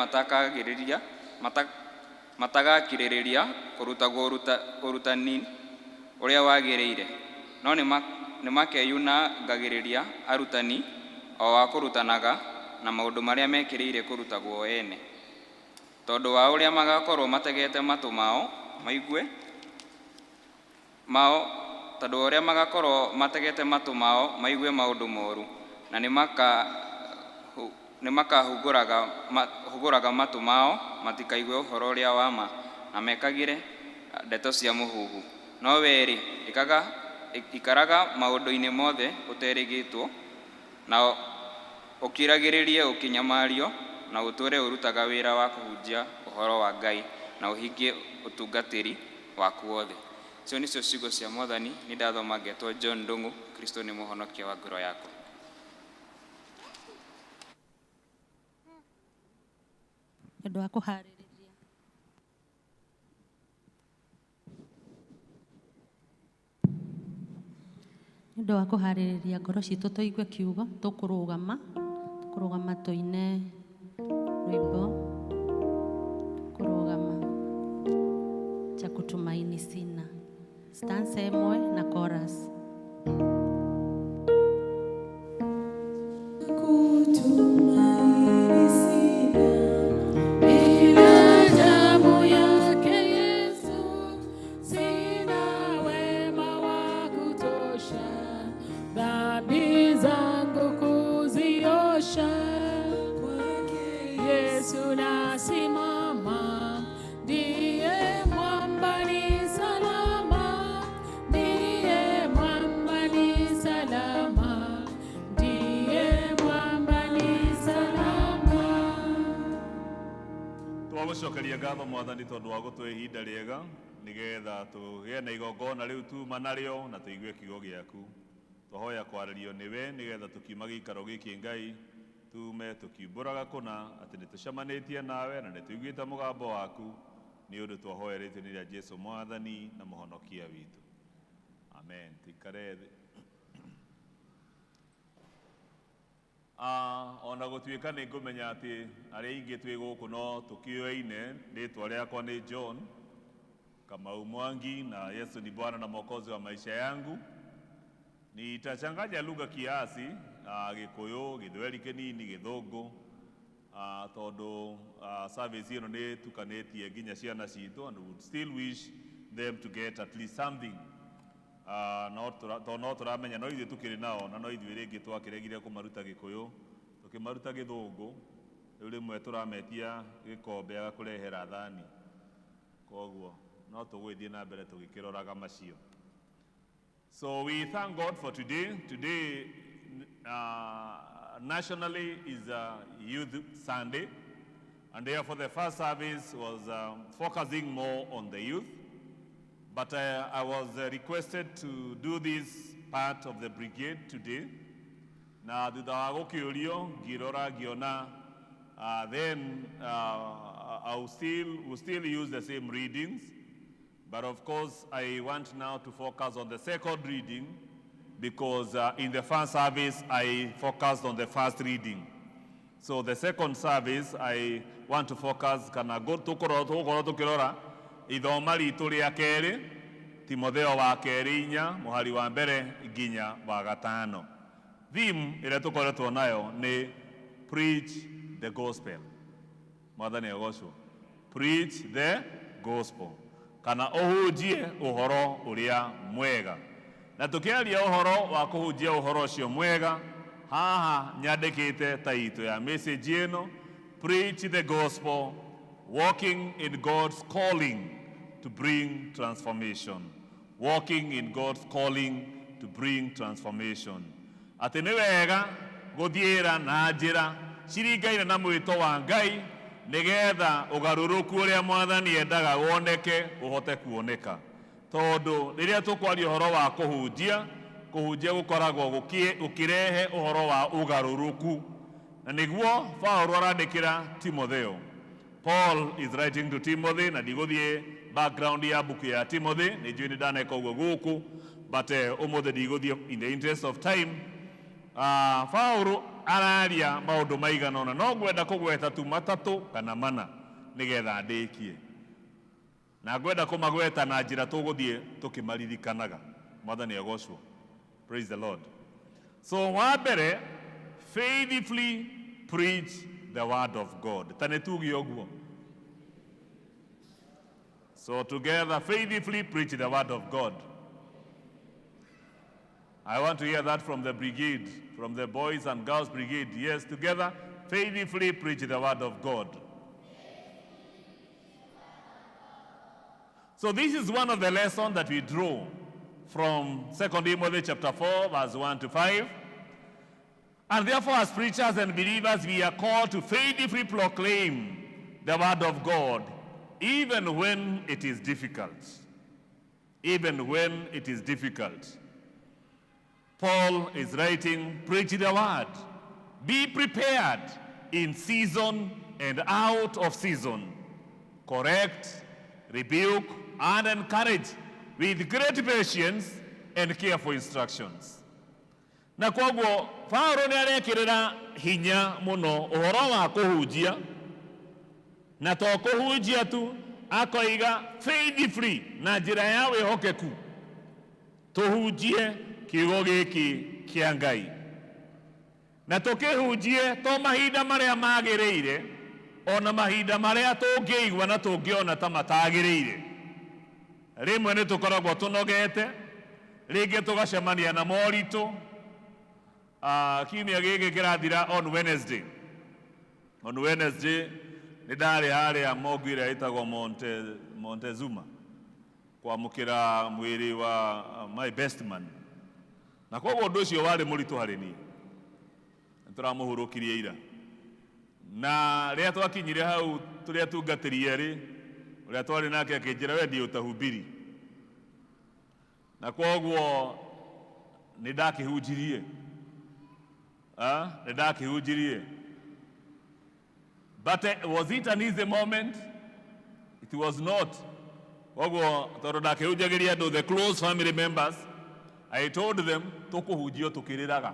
matagakirĩrĩria kũrutagwo ũrutani ũrĩa wagĩrĩire, no nĩmakeyunangagĩrĩria arutani o a kũrutanaga na maũndũ marĩa mekĩrĩire kũrutagwo ene, tondũ wa ũrĩa magakorwo mategete matũ mao maigue mao tondũ wa ũrĩa magakorwo mategete matũ mao maigue maũndũ moru, na nĩmakahungũraga matũ mao matikaigue ũhoro ũrĩa wa ma, na mekagĩre ndeto cia mũhuhu. No wee-rĩ, ikaraga maũndũ-inĩ mothe ũterĩgĩtwo, na ũkiragĩrĩrie ũkĩnyamario, na ũtũũre ũrutaga wĩra wa kũhunjia ũhoro wa Ngai, na ũhingie ũtungatĩri waku wothe. Icio nĩcio ciugo cia Mwathani. Nĩ ndathoma ngetwo John Ndung'u. Kristo nĩ mũhonokia wa ngoro yakwa. Nĩ ũndũ wa kũharĩrĩria nĩ ũndũ wa kũharĩrĩria ngoro citũ tũigue kiugo, tũkũrũgama tũine rwĩmbo, tũkũrũgama cha kutumaini sina, stanza ĩmwe na chorus. Kutumaini sina ila damu yake Yesu, sina wema wa kutosha, dhambi zangu kuziosha. Kwake Yesu nasimama, ndiye mwamba ni salama, ndiye mwamba ni salama, ndiye mwamba ni salama. Twagũcokeria ngatho Mwathani tondũ wa gũtũhe ihinda rĩega nĩgetha tũgĩe na igongona rĩu tuma narĩo na tũigue kiugo gĩaku. Twahoya kwarĩrio nĩwe nĩgetha tũkiuma gĩikaro gĩkĩ Ngai tume tũkiumbũraga kũna atĩ nĩtũcemanĩtie nawe na nĩtũiguĩte mũgambo waku. Nĩ ũndũ twahoya rĩtwa-inĩ rĩa Jesu Mwathani na Mũhonokia witũ. Amen. Tuikare thĩ. Ah, ona gũtuĩka nĩ ngũmenya atĩ arĩa aingĩ twĩ gũkũ no tũkĩoine, rĩtwa rĩakwa nĩ John Kamau Mwangi na Yesu ni Bwana na Mwokozi wa maisha yangu. Nitachanganya lugha kiasi, Gĩkũyũ, Gĩthweri kĩnini, Gĩthũngũ, tondũ service ĩno nĩ tukanĩtie nginya ciana citũ and we would still wish them to get at least something. No tondũ no tũramenya no ithuĩ tũkĩrĩ nao na no ithuĩ rĩngĩ twakĩregire kũmaruta Gĩkũyũ tũkĩmaruta Gĩthũngũ, rĩu rĩmwe tũrametia gĩkombe agakũrehera thani, koguo no tũgũgĩthiĩ na mbere tũgĩkĩroraga macio. So we thank God for today. Today, nationally, is Youth Sunday, and therefore the first service was focusing more on the youth. But I was requested to do this part of the brigade today. Na thutha wa gũkĩũrio ngĩrora ngĩona then I will still use the same readings. But of course, I want now to focus on the second reading because in the first service, I focused on the first reading. So the second service, I want to focus kana tũgũkorwo tũkĩrora ithoma ritũ rĩa kerĩ, Timotheo wa kerĩ 4, mũhari wa mbere nginya wa gatano. Theme ĩrĩa tũkoretwo nayo nĩ preach the gospel. Mwathani agocwo. Preach the gospel. Kana ũhunjie ũhoro ũrĩa mwega. Na tũkĩaria ũhoro wa kũhunjia ũhoro ũcio mwega, haha nyandĩkĩte taito ya message ĩno, preach the gospel, walking in God's calling to bring transformation. Walking in God's calling to bring transformation. Atĩ nĩ wega gũthiĩra na njĩra ciringaine na mwĩto wa Ngai nĩgetha ũgarũrũku ũrĩa Mwathani endaga woneke ũhote kuoneka. Tondũ rĩrĩa tũkwaria ũhoro wa kũhunjia, kũhunjia gũkoragwo gũkĩrehe ũhoro wa ũgarũrũku. Na nĩguo Paũlũ arandĩkĩra Timotheo. Paul is writing to Timothy, na ndigũthiĩ background ya buku ya Timothy, nĩ njũĩ nĩ ndaneka ũguo gũkũ, but ũmũthĩ ndigũthiĩ in the interest of time. Paũlũ araria maũndũ maigana ũna, no ngwenda kũgweta tu matatũ kana mana nĩgetha ndĩkie. Na ngwenda kũmagweta na njĩra tũgũthiĩ tũkĩmaririkanaga. Mwathani agocwo. Praise the Lord. So wa mbere, faithfully preach the word of God. Ta nĩ tuge ũguo. So together, faithfully preach the word of God. I want to hear that from the brigade, from the boys and girls brigade. Yes, together, faithfully preach the word of God. So this is one of the lessons that we draw from 2 Timothy chapter 4, verse 1 to 5. And therefore, as preachers and believers, we are called to faithfully proclaim the word of God, even when it is difficult. Even when it is difficult. Paul is writing, preach the word. Be prepared in season and out of season. Correct, rebuke, and encourage with great patience and careful instructions. Na koguo Paulo nĩ arekĩrĩra hinya mũno ũhoro wa kũhunjia, na to kũhunjia tu, akoiga faithfully, na njĩra ya wĩhokeku tũhunjie kiugo gĩkĩ kĩa Ngai, na tũkĩhunjie to mahinda marĩa magĩrĩire, ona mahinda marĩa tũngĩigua na tũngĩona ta matagĩrĩire. Rĩmwe nĩ tũkoragwo tũnogete, rĩngĩ tũgacemania na moritũ. Kiumia gĩkĩ kĩrathira on Wednesday. On Wednesday nĩ ndarĩ harĩa mongu ĩrĩa ĩtagwo Montezuma kwamũkĩra mwĩrĩ wa my best man, na koguo ũndũ ũcio warĩ mũritũ harĩ niĩ. Nĩ tũramũhurũkirie ira, na rĩrĩa twakinyire hau tũrĩa tungatĩri erĩ, ũrĩa twarĩ nake akĩnjĩra, we ndiĩ ũtahubiri, na koguo nĩ ndakĩhunjirie. Nĩ ndakĩhunjirie. But was it an easy moment? It was not. Koguo tondũ ndakĩhunjagĩria andũ the close family members, I told them tũkũhunjio tũkĩrĩraga.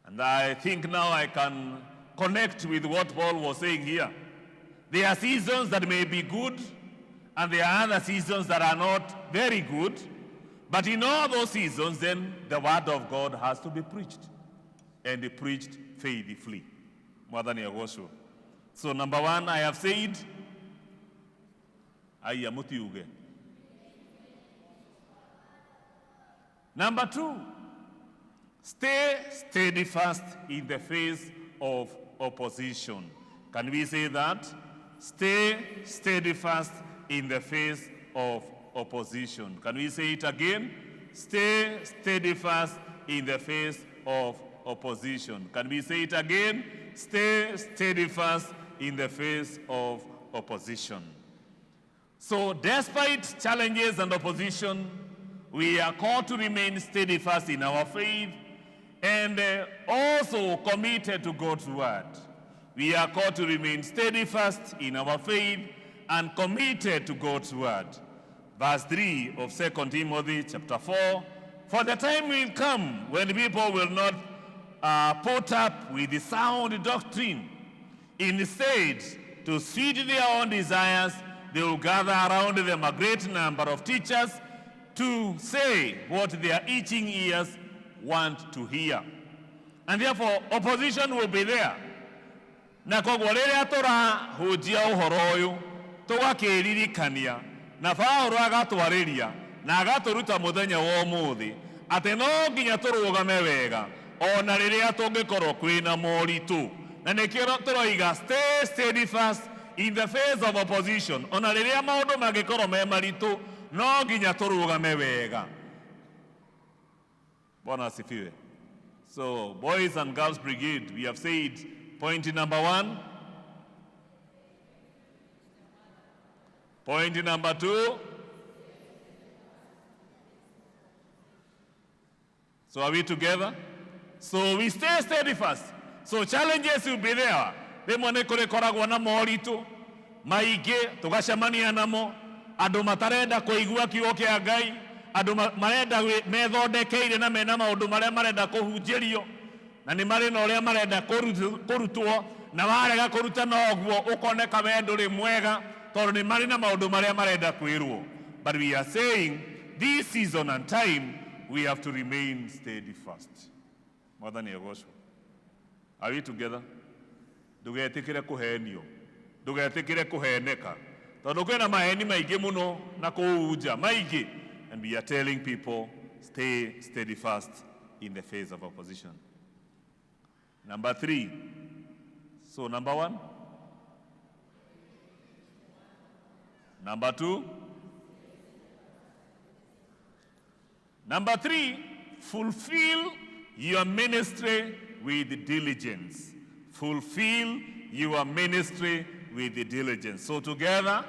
And I think now I can connect with what Paul was saying here. There are seasons that may be good, and there are other seasons that are not very good. But in all those seasons, then the word of God has to be preached, and preached faithfully. Mwathani agocwo. So number one, I have said, aya mutiuge. Number two, stay steadfast in the face of opposition. Can we say that? Stay steadfast in the face of opposition. Can we say it again? Stay steadfast in the face of opposition. Can we say it again? Stay steadfast in the face of opposition. So, despite challenges and opposition, we are called to remain steadfast in our faith and also committed to God's word. We are called to remain steadfast in our faith and committed to God's word. Verse 3 of 2 Timothy chapter 4. For the time will come when people will not put up with the sound doctrine. Instead, to suit their own desires, they will gather around them a great number of teachers to say what their itching ears want to hear. And therefore, opposition will be there. Na koguo rĩrĩa tũrahunjia ũhoro ũyũ tũgakĩririkania na Paũlũ agatwarĩria na agatũruta mũthenya wa ũmũthĩ atĩ no nginya tũrũgame wega ona rĩrĩa tũngĩkorwo kwĩna moritũ, na nĩkĩo tũroiga stay steadfast in the face of opposition. Ona rĩrĩa maũndũ mangĩkorwo me maritũ, no nginya tũrũgame wega. Bwana asifiwe. So Boys and Girls Brigade, we have said point number one, point number two. So are we together? So we stay steadfast. So challenges will be there. Rĩmwe nĩ kũrĩkoragwo na moritũ maingĩ tũgacemania namo, andũ matarenda kũigua kiugo kĩa Ngai, andũ marenda methondekeire na mena maũndũ marĩa marenda kũhunjĩrio, na nĩ marĩ na ũrĩa marenda kũrutwo, na warega kũruta noguo ũkoneka we ndũrĩ mwega tondũ nĩ marĩ na maũndũ marĩa marenda kwĩrwo. But we are saying this season and time we have to remain steadfast. Mwathani agocwo. Are we together? Ndũgetĩkĩre kũhenio, ndũgetĩkĩre kũheneka, tondũ kwĩna maheni maingĩ mũno na kũu nja maingĩ. And we are telling people, stay steadfast in the face of opposition. Number three. So number one. Number two. Number three, fulfill your ministry with diligence. Fulfill your ministry with diligence. So together,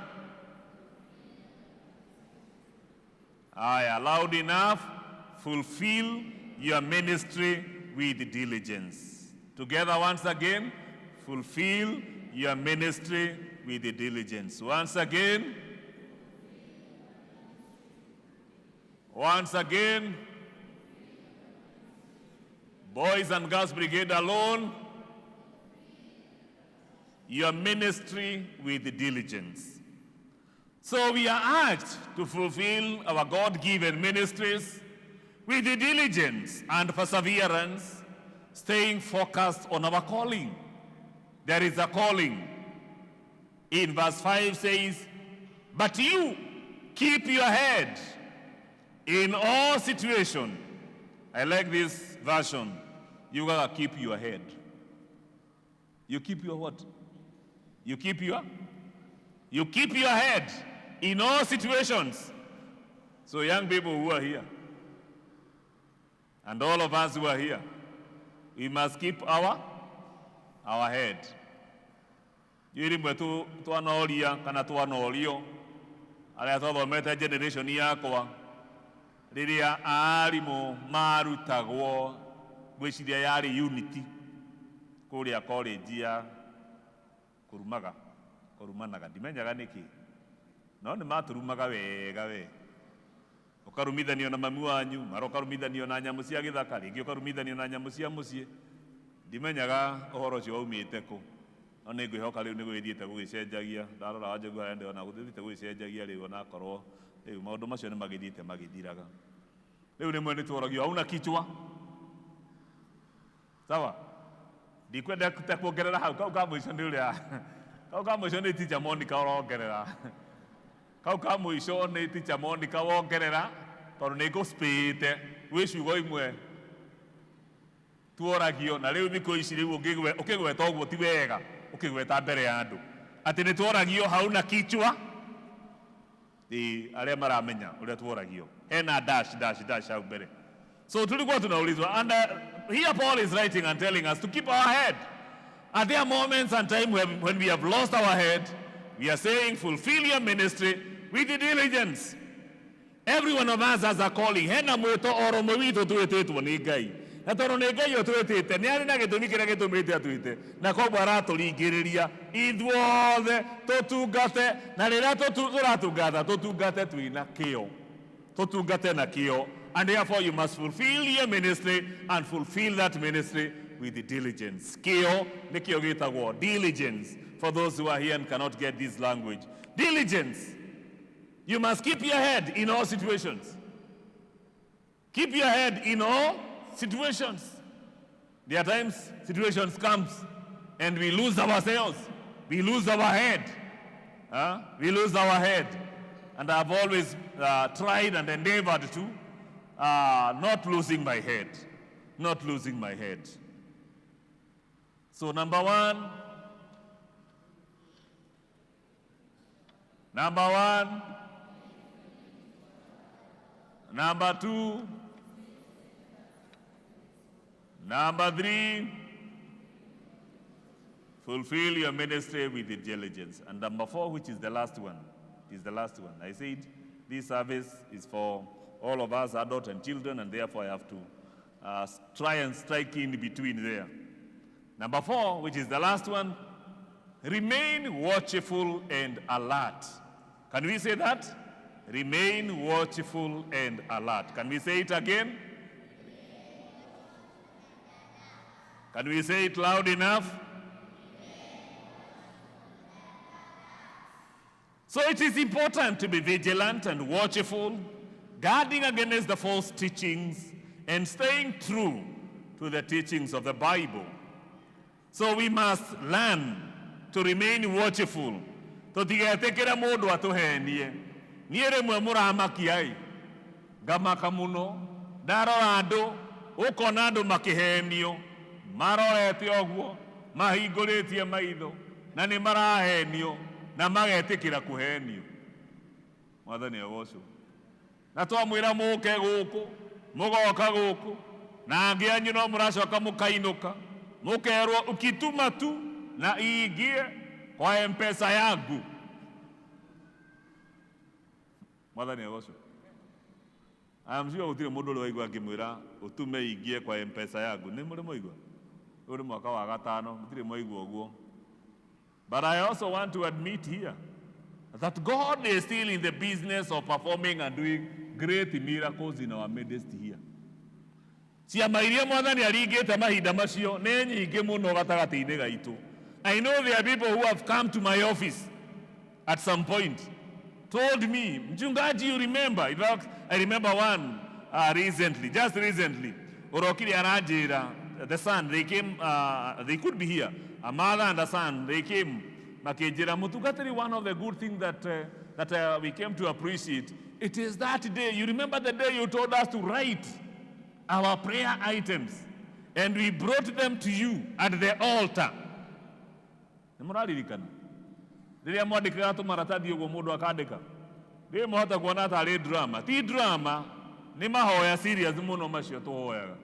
I are loud enough, fulfill your ministry with diligence. Together once again, fulfill your ministry with diligence. Once again, once again, Boys and Girls Brigade alone, your ministry with diligence. So we are urged to fulfill our God-given ministries with diligence and perseverance, staying focused on our calling. There is a calling. In verse 5 says, but you keep your head in all situations. I like this version. You got to keep your head. You keep your what? You keep your? You keep your head in all situations. So young people who are here, and all of us who are here, we must keep our head. Rĩmwe twanoria kana twanorio arĩa twathomete generation yakwa, rĩrĩa arimũ marutagwo ngwĩciria yarĩ unity kũrĩa college ya Kũrumaga. Kũrumanaga ndimenyaga nĩkĩ, no nĩ matũrumaga wega we. Ũkarumithanio na mami wanyu, mara ũkarumithanio na nyamũ cia gĩthaka, rĩngĩ ũkarumithanio na nyamũ cia mũciĩ. Ndimenyaga ũhoro ũcio waumĩte kũ, no nĩ ngwĩhoka rĩu nĩ gũgĩthiĩte gũgĩcenjagia. Ndarora Wanjogu harĩa ndĩrona gũthiĩte gũgĩcenjagia rĩu, onakorwo rĩu maũndũ macio nĩ magĩthiĩte magĩthiraga. Rĩu rĩmwe nĩ tworagio hauna kichwa. Sawa? Ndikwenda ta kuongerera hau, kau ka mũico nĩ ũrĩa, kau ka mũico nĩ teacher Monica ũrongerera. Kau ka mũico nĩ teacher Monica wongerera, tondũ nĩ ngũspĩte gwĩ ciugo imwe tuoragio, na rĩu thikũ ici rĩu ũkĩgweta ũguo ti wega, ũkĩgweta mbere ya andũ atĩ nĩ tworagio hauna kichwa. Ĩ arĩa maramenya ũrĩa tuoragio, hena dash dash dash hau mbere. So tulikuwa tunaulizwa, and here Paul is writing and telling us to keep our head. Are there moments and time when we have lost our head? We are saying fulfill your ministry with diligence. Every one of us has a calling. Hena mwĩto oro ũmwe witũ twĩtĩtwo nĩ Ngai. Na tondũ nĩ Ngai ũtwĩtĩte, nĩ arĩ na gĩtũmi kĩrĩa gĩtũmĩte atwĩte. Na koguo aratũringĩrĩria ithuothe tũtungate, na rĩrĩa tũratungata, tũtungate twĩna kĩo. Tũtungate na kĩo. And therefore you must fulfill your ministry and fulfill that ministry with diligence. Kĩo nĩkĩo gĩtagwo diligence, for those who are here and cannot get this language. Diligence. You must keep your head in all situations. Keep your head in all situations. There are times situations comes and we lose ourselves. We lose our head. Huh? We lose our head. And I've always tried and endeavored to not losing my head. Not losing my head. So number one, number one, number two, number three, fulfill your ministry with diligence. And number four, which is the last one, is the last one. I said this service is for all of us, adults and children, and therefore I have to try and strike in between there. Number four, which is the last one, remain watchful and alert. Can we say that? Remain watchful and alert. Can we say it again? Can we say it loud enough? So it is important to be vigilant and watchful, guarding against the false teachings and staying true to the teachings of the Bible. So we must learn to remain watchful. Tũtigetĩkĩre mũndũ atũhenie. Niĩ rĩmwe mũramakia ĩ, ngamaka mũno, ndarora andũ, ũkona andũ makĩhenio, marorete ũguo, mahingũrĩtie maitho, na nĩ marahenio, na magetĩkĩra kũhenio. Mwathani agocwo. Na twamwĩra mũke gũkũ, mũgoka gũkũ, na angĩ anyu no mũracoka mũkainũka, mũkerwo ukituma tu na iingie kwa M-Pesa yangu. Mwathani agocwo. I am sure gũtirĩ mũndũ ũrĩ waigua ngĩmwĩra ũtume ingie kwa M-Pesa yangu. Nĩ mũrĩ mwaigua? Ũyũ nĩ mwaka wa gatano, mũtirĩ mwaigua ũguo. But I also want to admit here that God is still in the business of performing and doing great miracles in our midst here. Ciama iria Mwathani aringĩte mahinda macio nĩ nyingĩ mũno gatagatĩ-inĩ gaitũ. I know there are people who have come to my office at some point, told me, Mchungaji, you remember? In fact, I remember one recently, just recently. Ũrokire aranjĩra, the son, they came, they could be here, a mother and a son, they came, makĩnjĩra, Mũtungatĩri, one of the good things that we came to appreciate, it is that day, you remember the day you told us to write our prayer items, and we brought them to you at the altar. Nĩ mũraririkana? Rĩrĩa mwandĩkaga tũmaratathi ũguo mũndũ akandĩka, rĩrĩ mwahota kuona tarĩ drama. Ti drama, nĩ mahoya serious mũno macio tũhoyaga.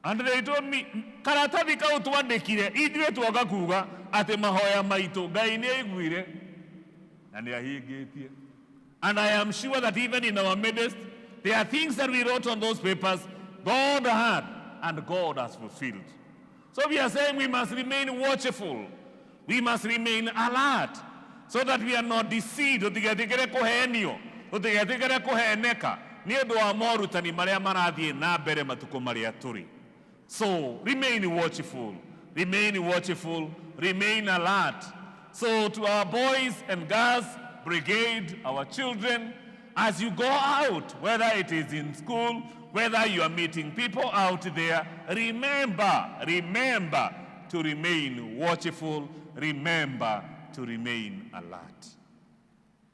And they told me, karatathi kau twandĩkire, ithuĩ twoka kuga atĩ mahoya maitũ Ngai nĩ aiguire na nĩ ahingĩtie. And I am sure that even in our midst, there are things that we wrote on those papers God had and God has fulfilled. So we are saying we must remain watchful. We must remain alert so that we are not deceived. Tũtigetĩkĩre kũhenio, tũtigetĩkĩre kũheneka nĩ ũndũ wa morutani marĩa marathiĩ na mbere matukũ marĩa tũrĩ. So remain watchful, remain watchful, remain alert. So to our boys and girls brigade, our children, as you go out, whether it is in school, whether you are meeting people out there, remember, remember to remain watchful, remember to remain alert.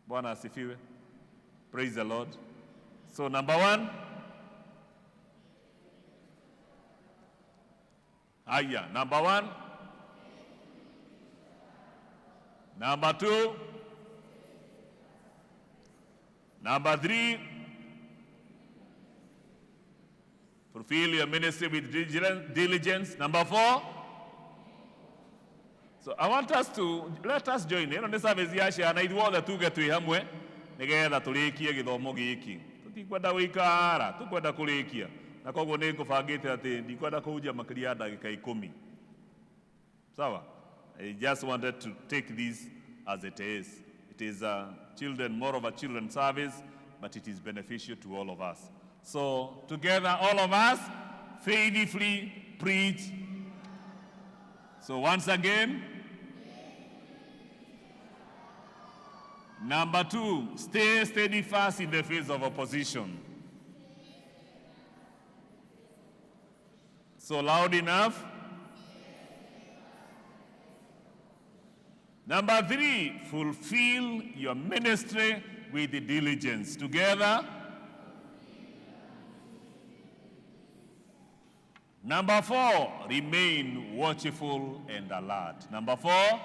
Bwana asifiwe. Praise the Lord. So number one, Aya, number one. Number two. Number three. Fulfill your ministry with diligence. Number four. So I want us to, let us join. Ĩno nĩ service ya ciana ithuothe tuge twĩ hamwe nĩgetha tũrĩkie gĩthomo gĩkĩ. Tũtikwenda gũikara, tũkwenda kũrĩkia. Na koguo nĩ ngũbangĩte atĩ ndikwenda kũhunjia makĩria ya ndagĩka ikũmi. Sawa? I just wanted to take this as it is. It is a children, more of a children service, but it is beneficial to all of us. So together, all of us, faithfully preach. So once again, number two, stay steadfast in the face of opposition. So loud enough. Number three, fulfill your ministry with diligence. Together. Number four, remain watchful and alert. Number four.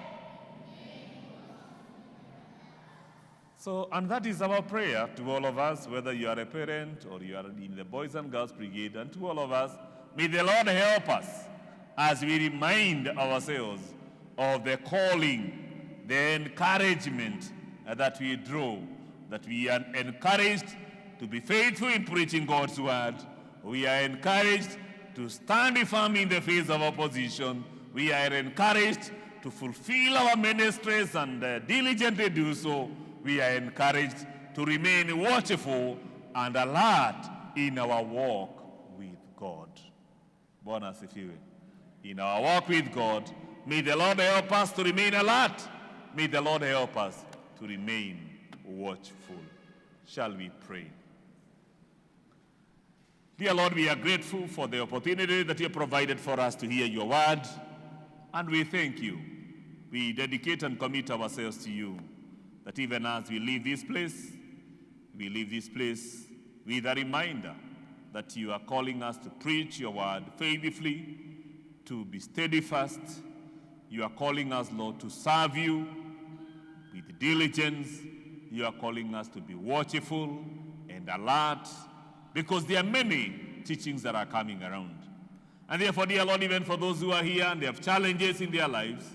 So, and that is our prayer to all of us, whether you are a parent or you are in the Boys and Girls Brigade, and to all of us, may the Lord help us as we remind ourselves of the calling, the encouragement that we draw, that we are encouraged to be faithful in preaching God's word. We are encouraged to stand firm in the face of opposition. We are encouraged to fulfill our ministries and diligently do so. We are encouraged to remain watchful and alert in our walk with God. Bwana asifiwe. In our walk with God, may the Lord help us to remain alert. May the Lord help us to remain watchful. Shall we pray? Dear Lord, we are grateful for the opportunity that you have provided for us to hear your word, and we thank you. We dedicate and commit ourselves to you, that even as we leave this place, we leave this place with a reminder that you are calling us to preach your word faithfully, to be steadfast. You are calling us, Lord, to serve you with diligence. You are calling us to be watchful and alert, because there are many teachings that are coming around. And therefore, dear Lord, even for those who are here and they have challenges in their lives,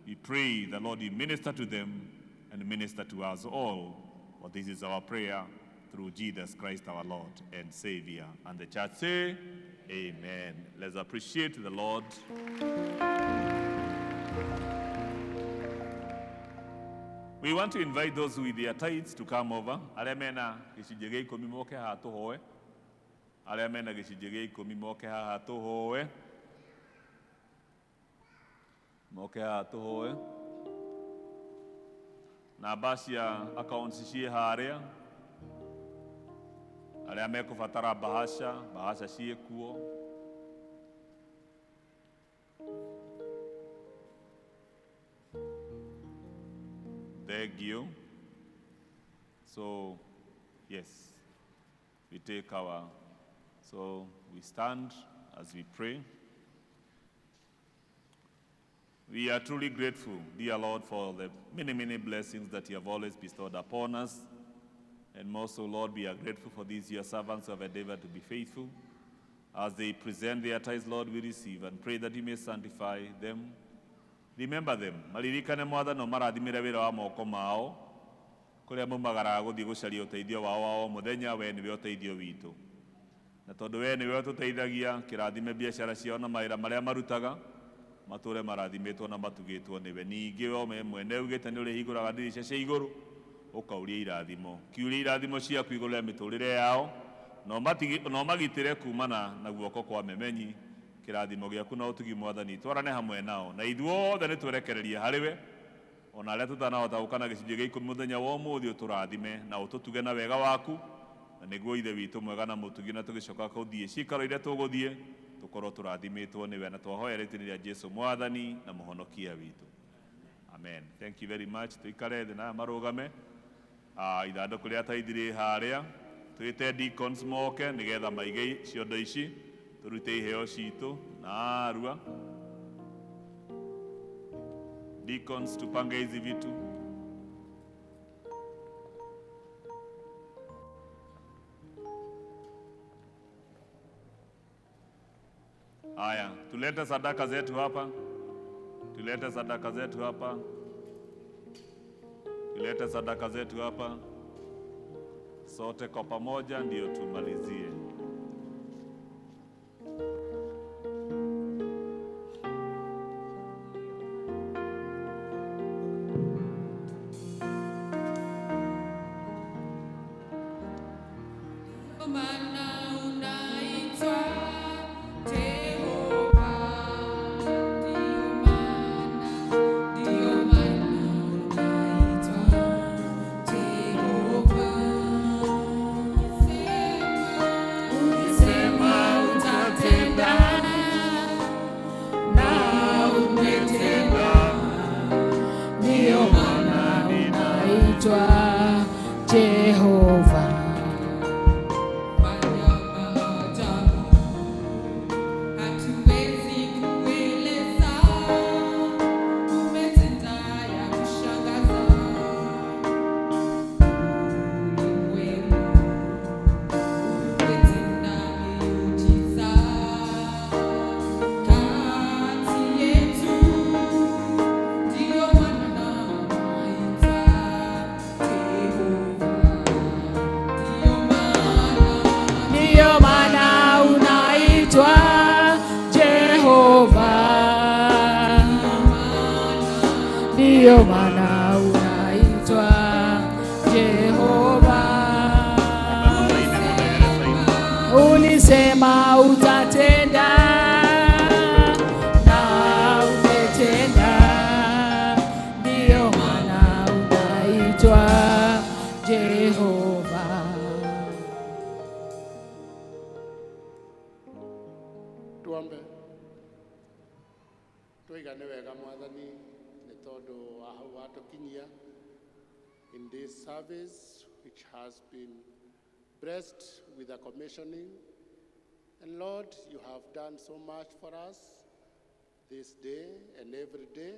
we pray the Lord you minister to them and minister to us all. For this is our prayer through Jesus Christ our Lord and Savior. And the church say, Amen. Let's appreciate the Lord. We want to invite those with their tithes to come over. Arĩa mena gĩcunjĩ gĩa ikũmi moke haha tũhoe. Arĩa mena gĩcunjĩ gĩa ikũmi moke haha tũhoe. Moke haha tũhoe. Namba cia accounts ciĩ harĩa. Arĩa mekũbatara bahasha, bahasha ciĩ kuo. Thank you. So, yes, we take our, so we stand as we pray. We are truly grateful, dear Lord, for the many, many blessings that you have always bestowed upon us. And more so, Lord, we are grateful for these your servants who have endeavored to be faithful. As they present their tithes, Lord, we receive and pray that you may sanctify them. Remember them. Maririkane Mwathani ũmarathimĩre wĩra wa moko mao kũrĩa maumagaraga gũthiĩ gũcaria ũteithio wao wa o mũthenya, we nĩwe ũteithio witũ. Na tondũ we nĩwe ũtũteithagia, kĩrathime biacara ciao na mawĩra marĩa marutaga. Matũre marathimĩtwo na matugĩtwo nĩwe. Ningĩ we mwene ugĩte nĩ ũrĩhingũraga ndirica cia igũrũ ũkauria irathimo. Kiuria irathimo ciaku igũrũ rĩa mĩtũrĩre yao na ũmagitĩre kumana na guoko kwa memenyi. Kĩrathimo gĩaku na ũtugi Mwathani twarane hamwe nao na ithuothe nĩ twerekererie harĩ we ona arĩa tũtanahota gũka na gĩcunjĩ gĩa ikũmi mũthenya wa ũmũthĩ ũtũrathime na ũtũtuge na wega waku na nĩguo Ithe witũ mwega na mũtugi na tũgĩcoka gũthiĩ ciikaro iria tũgũthiĩ tũkorwo tũrathimĩtwo nĩwe na twahoya rĩtwa-inĩ rĩa Jesu Mwathani na Mũhonokia witũ. Amen. Thank you very much. Tuikare thĩ na aya marũgame. Ithandũkũ rĩa taithi rĩ harĩa. Twĩte deacons moke nĩgetha maige ciondo ici tũrute iheo citũ na arua. Deacons tupange hizi vitu. Haya, tulete sadaka zetu hapa. Tulete sadaka zetu hapa. Tulete sadaka zetu hapa. Sote kwa pamoja ndio tumalizie. Maana unaitwa Jehova, ndio maana unaitwa Jehova. Ulisema utatenda na umetenda, ndio maana unaitwa Jehova. Fanya maajabu, hatuwezi kueleza, umetenda ya kushangaza. Ulimwengu umetenda miujiza kati yetu, ndio maana unaitwa Jehova. Ndiyo maana unaitwa Jehova, ndiyo maana unaitwa Jehova. Ulisema utatenda na umetenda, ndiyo maana unaitwa Jehova. Tuombe. Twiga nĩ wega Mwathani nĩ tondũ wa hau watũkinyia in this service which has been blessed with a commissioning. And Lord, you have done so much for us this day and every day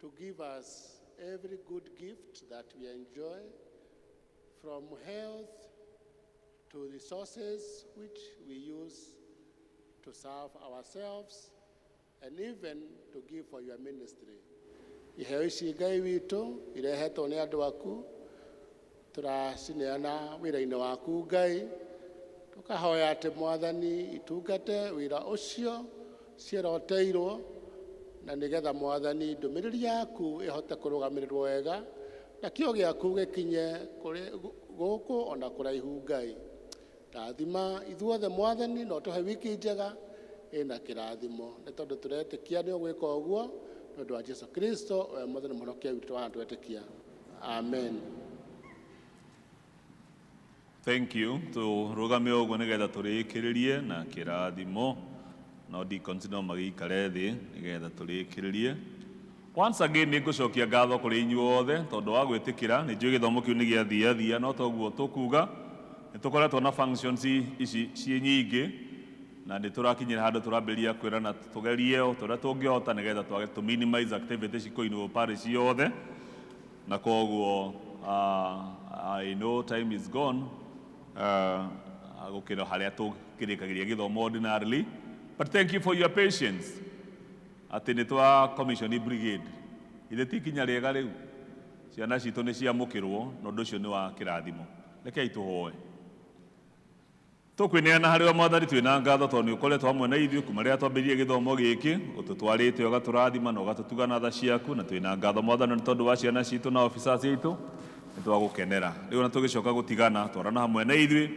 to give us every good gift that we enjoy, from health to resources which we use to serve ourselves and even to give for your ministry. Iheo ici Ngai witũ irehetwo nĩ andũ aku tũracineana wĩra-inĩ waku Ngai, tũkahoya atĩ Mwathani itungate wĩra ũcio ciĩroteirwo na nĩgetha Mwathani ndũmĩrĩri yaku ĩhote kũrũgamĩrĩrwo wega na kĩo gĩaku gĩkinye kũrĩ gũkũ ona kũraihu Ngai. Rathima ithuothe Mwathani na ũtũhe wiki njega ĩna kĩrathimo nĩ tondũ tũretĩkia nĩ ũgwĩka ũguo nĩ ũndũ wa Jesu Kristo we Mwathani mũhonokia witũ wa twetĩkia. Amen. Thank you. Tũrũgame ũguo nĩgetha tũrĩkĩrĩrie na kĩrathimo. No deacons no magĩikare thĩ nĩgetha tũrĩkĩrĩrie. Once again nĩ ngũcokia ngatho kũrĩ inyuothe tondũ wa gwĩtĩkĩra. Nĩ njũĩ gĩthomo kĩu nĩ gĩathiathia no toguo tũkuga. Nĩ tũkoretwo na functions ici ciĩ nyingĩ na nĩ tũrakinyĩra handũ tũrambĩrĩria kwĩrana tũgerie o ta ũrĩa tũngĩhota nĩgetha twage tũ minimize activities cikũinwo parish ciothe. Na koguo I know time is gone gũkĩra harĩa tũkĩrĩkagĩria gĩthomo ordinarily, but thank you for your patience atĩ nĩ twa commission brigade ithe ti ikinya rĩega rĩu ciana citũ nĩ ciamũkĩrwo na ũndũ ũcio nĩ wa kĩrathimo. Rekei tũhoe. Tũkwĩneana harĩ we Mwathani twĩna ngatho tondũ nĩ ũkoretwo hamwe na ithuĩ kuma rĩrĩa twambĩrĩirie gĩthomo gĩkĩ, ũtũtwarĩte ũgatũrathima na ũgatũtuga na tha ciaku, na twĩna ngatho Mwathani nĩ tondũ wa ciana citũ na officers aitũ, nĩ twagũkenera. Rĩu ona tũgĩcoka gũtigana, twarana hamwe na ithuĩ,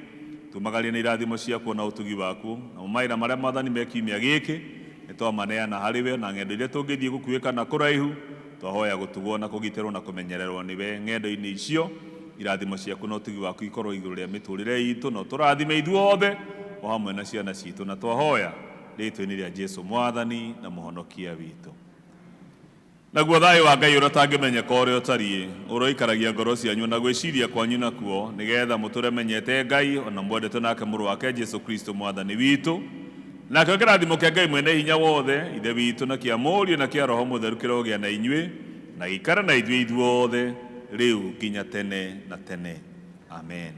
tumagarie na irathimo ciaku na ũtugi waku, namo mawĩra marĩa Mwathani me kiumia gĩkĩ, nĩ twamaneana harĩ we, na ng'endo iria tũngĩthiĩ gũkuhĩ kana kũraihu, twahoya gũtugwo na kũgitĩrwo na kũmenyererwo nĩwe ng'endo-inĩ icio. Irathimo ciaku na ũtugi waku ikorwo igũrũ rĩa mĩtũrĩre itũ, na ũtũrathime ithuothe o hamwe na ciana citũ, na twahoya rĩtwa-inĩ rĩa Jesu Mwathani na Mũhonokia witũ. Naguo thayũ wa Ngai ũrĩa ũtangĩmenyeka ũrĩa ũtariĩ, ũroikaragia ngoro cianyu na gwĩciria kwanyu nakuo, nĩgetha mũtũre menyete Ngai, o na mwendetwo nake Mũrũ wake Jesu Kristo Mwathani witũ. Nakĩo kĩrathimo kĩa Ngai mwene hinya wothe, Ithe witũ, na kĩa Mũriũ, na kĩa Roho Mũtheru kĩrogĩa na inyuĩ, na gĩikare na ithuĩ ithuothe, rĩu nginya tene na tene. Amen.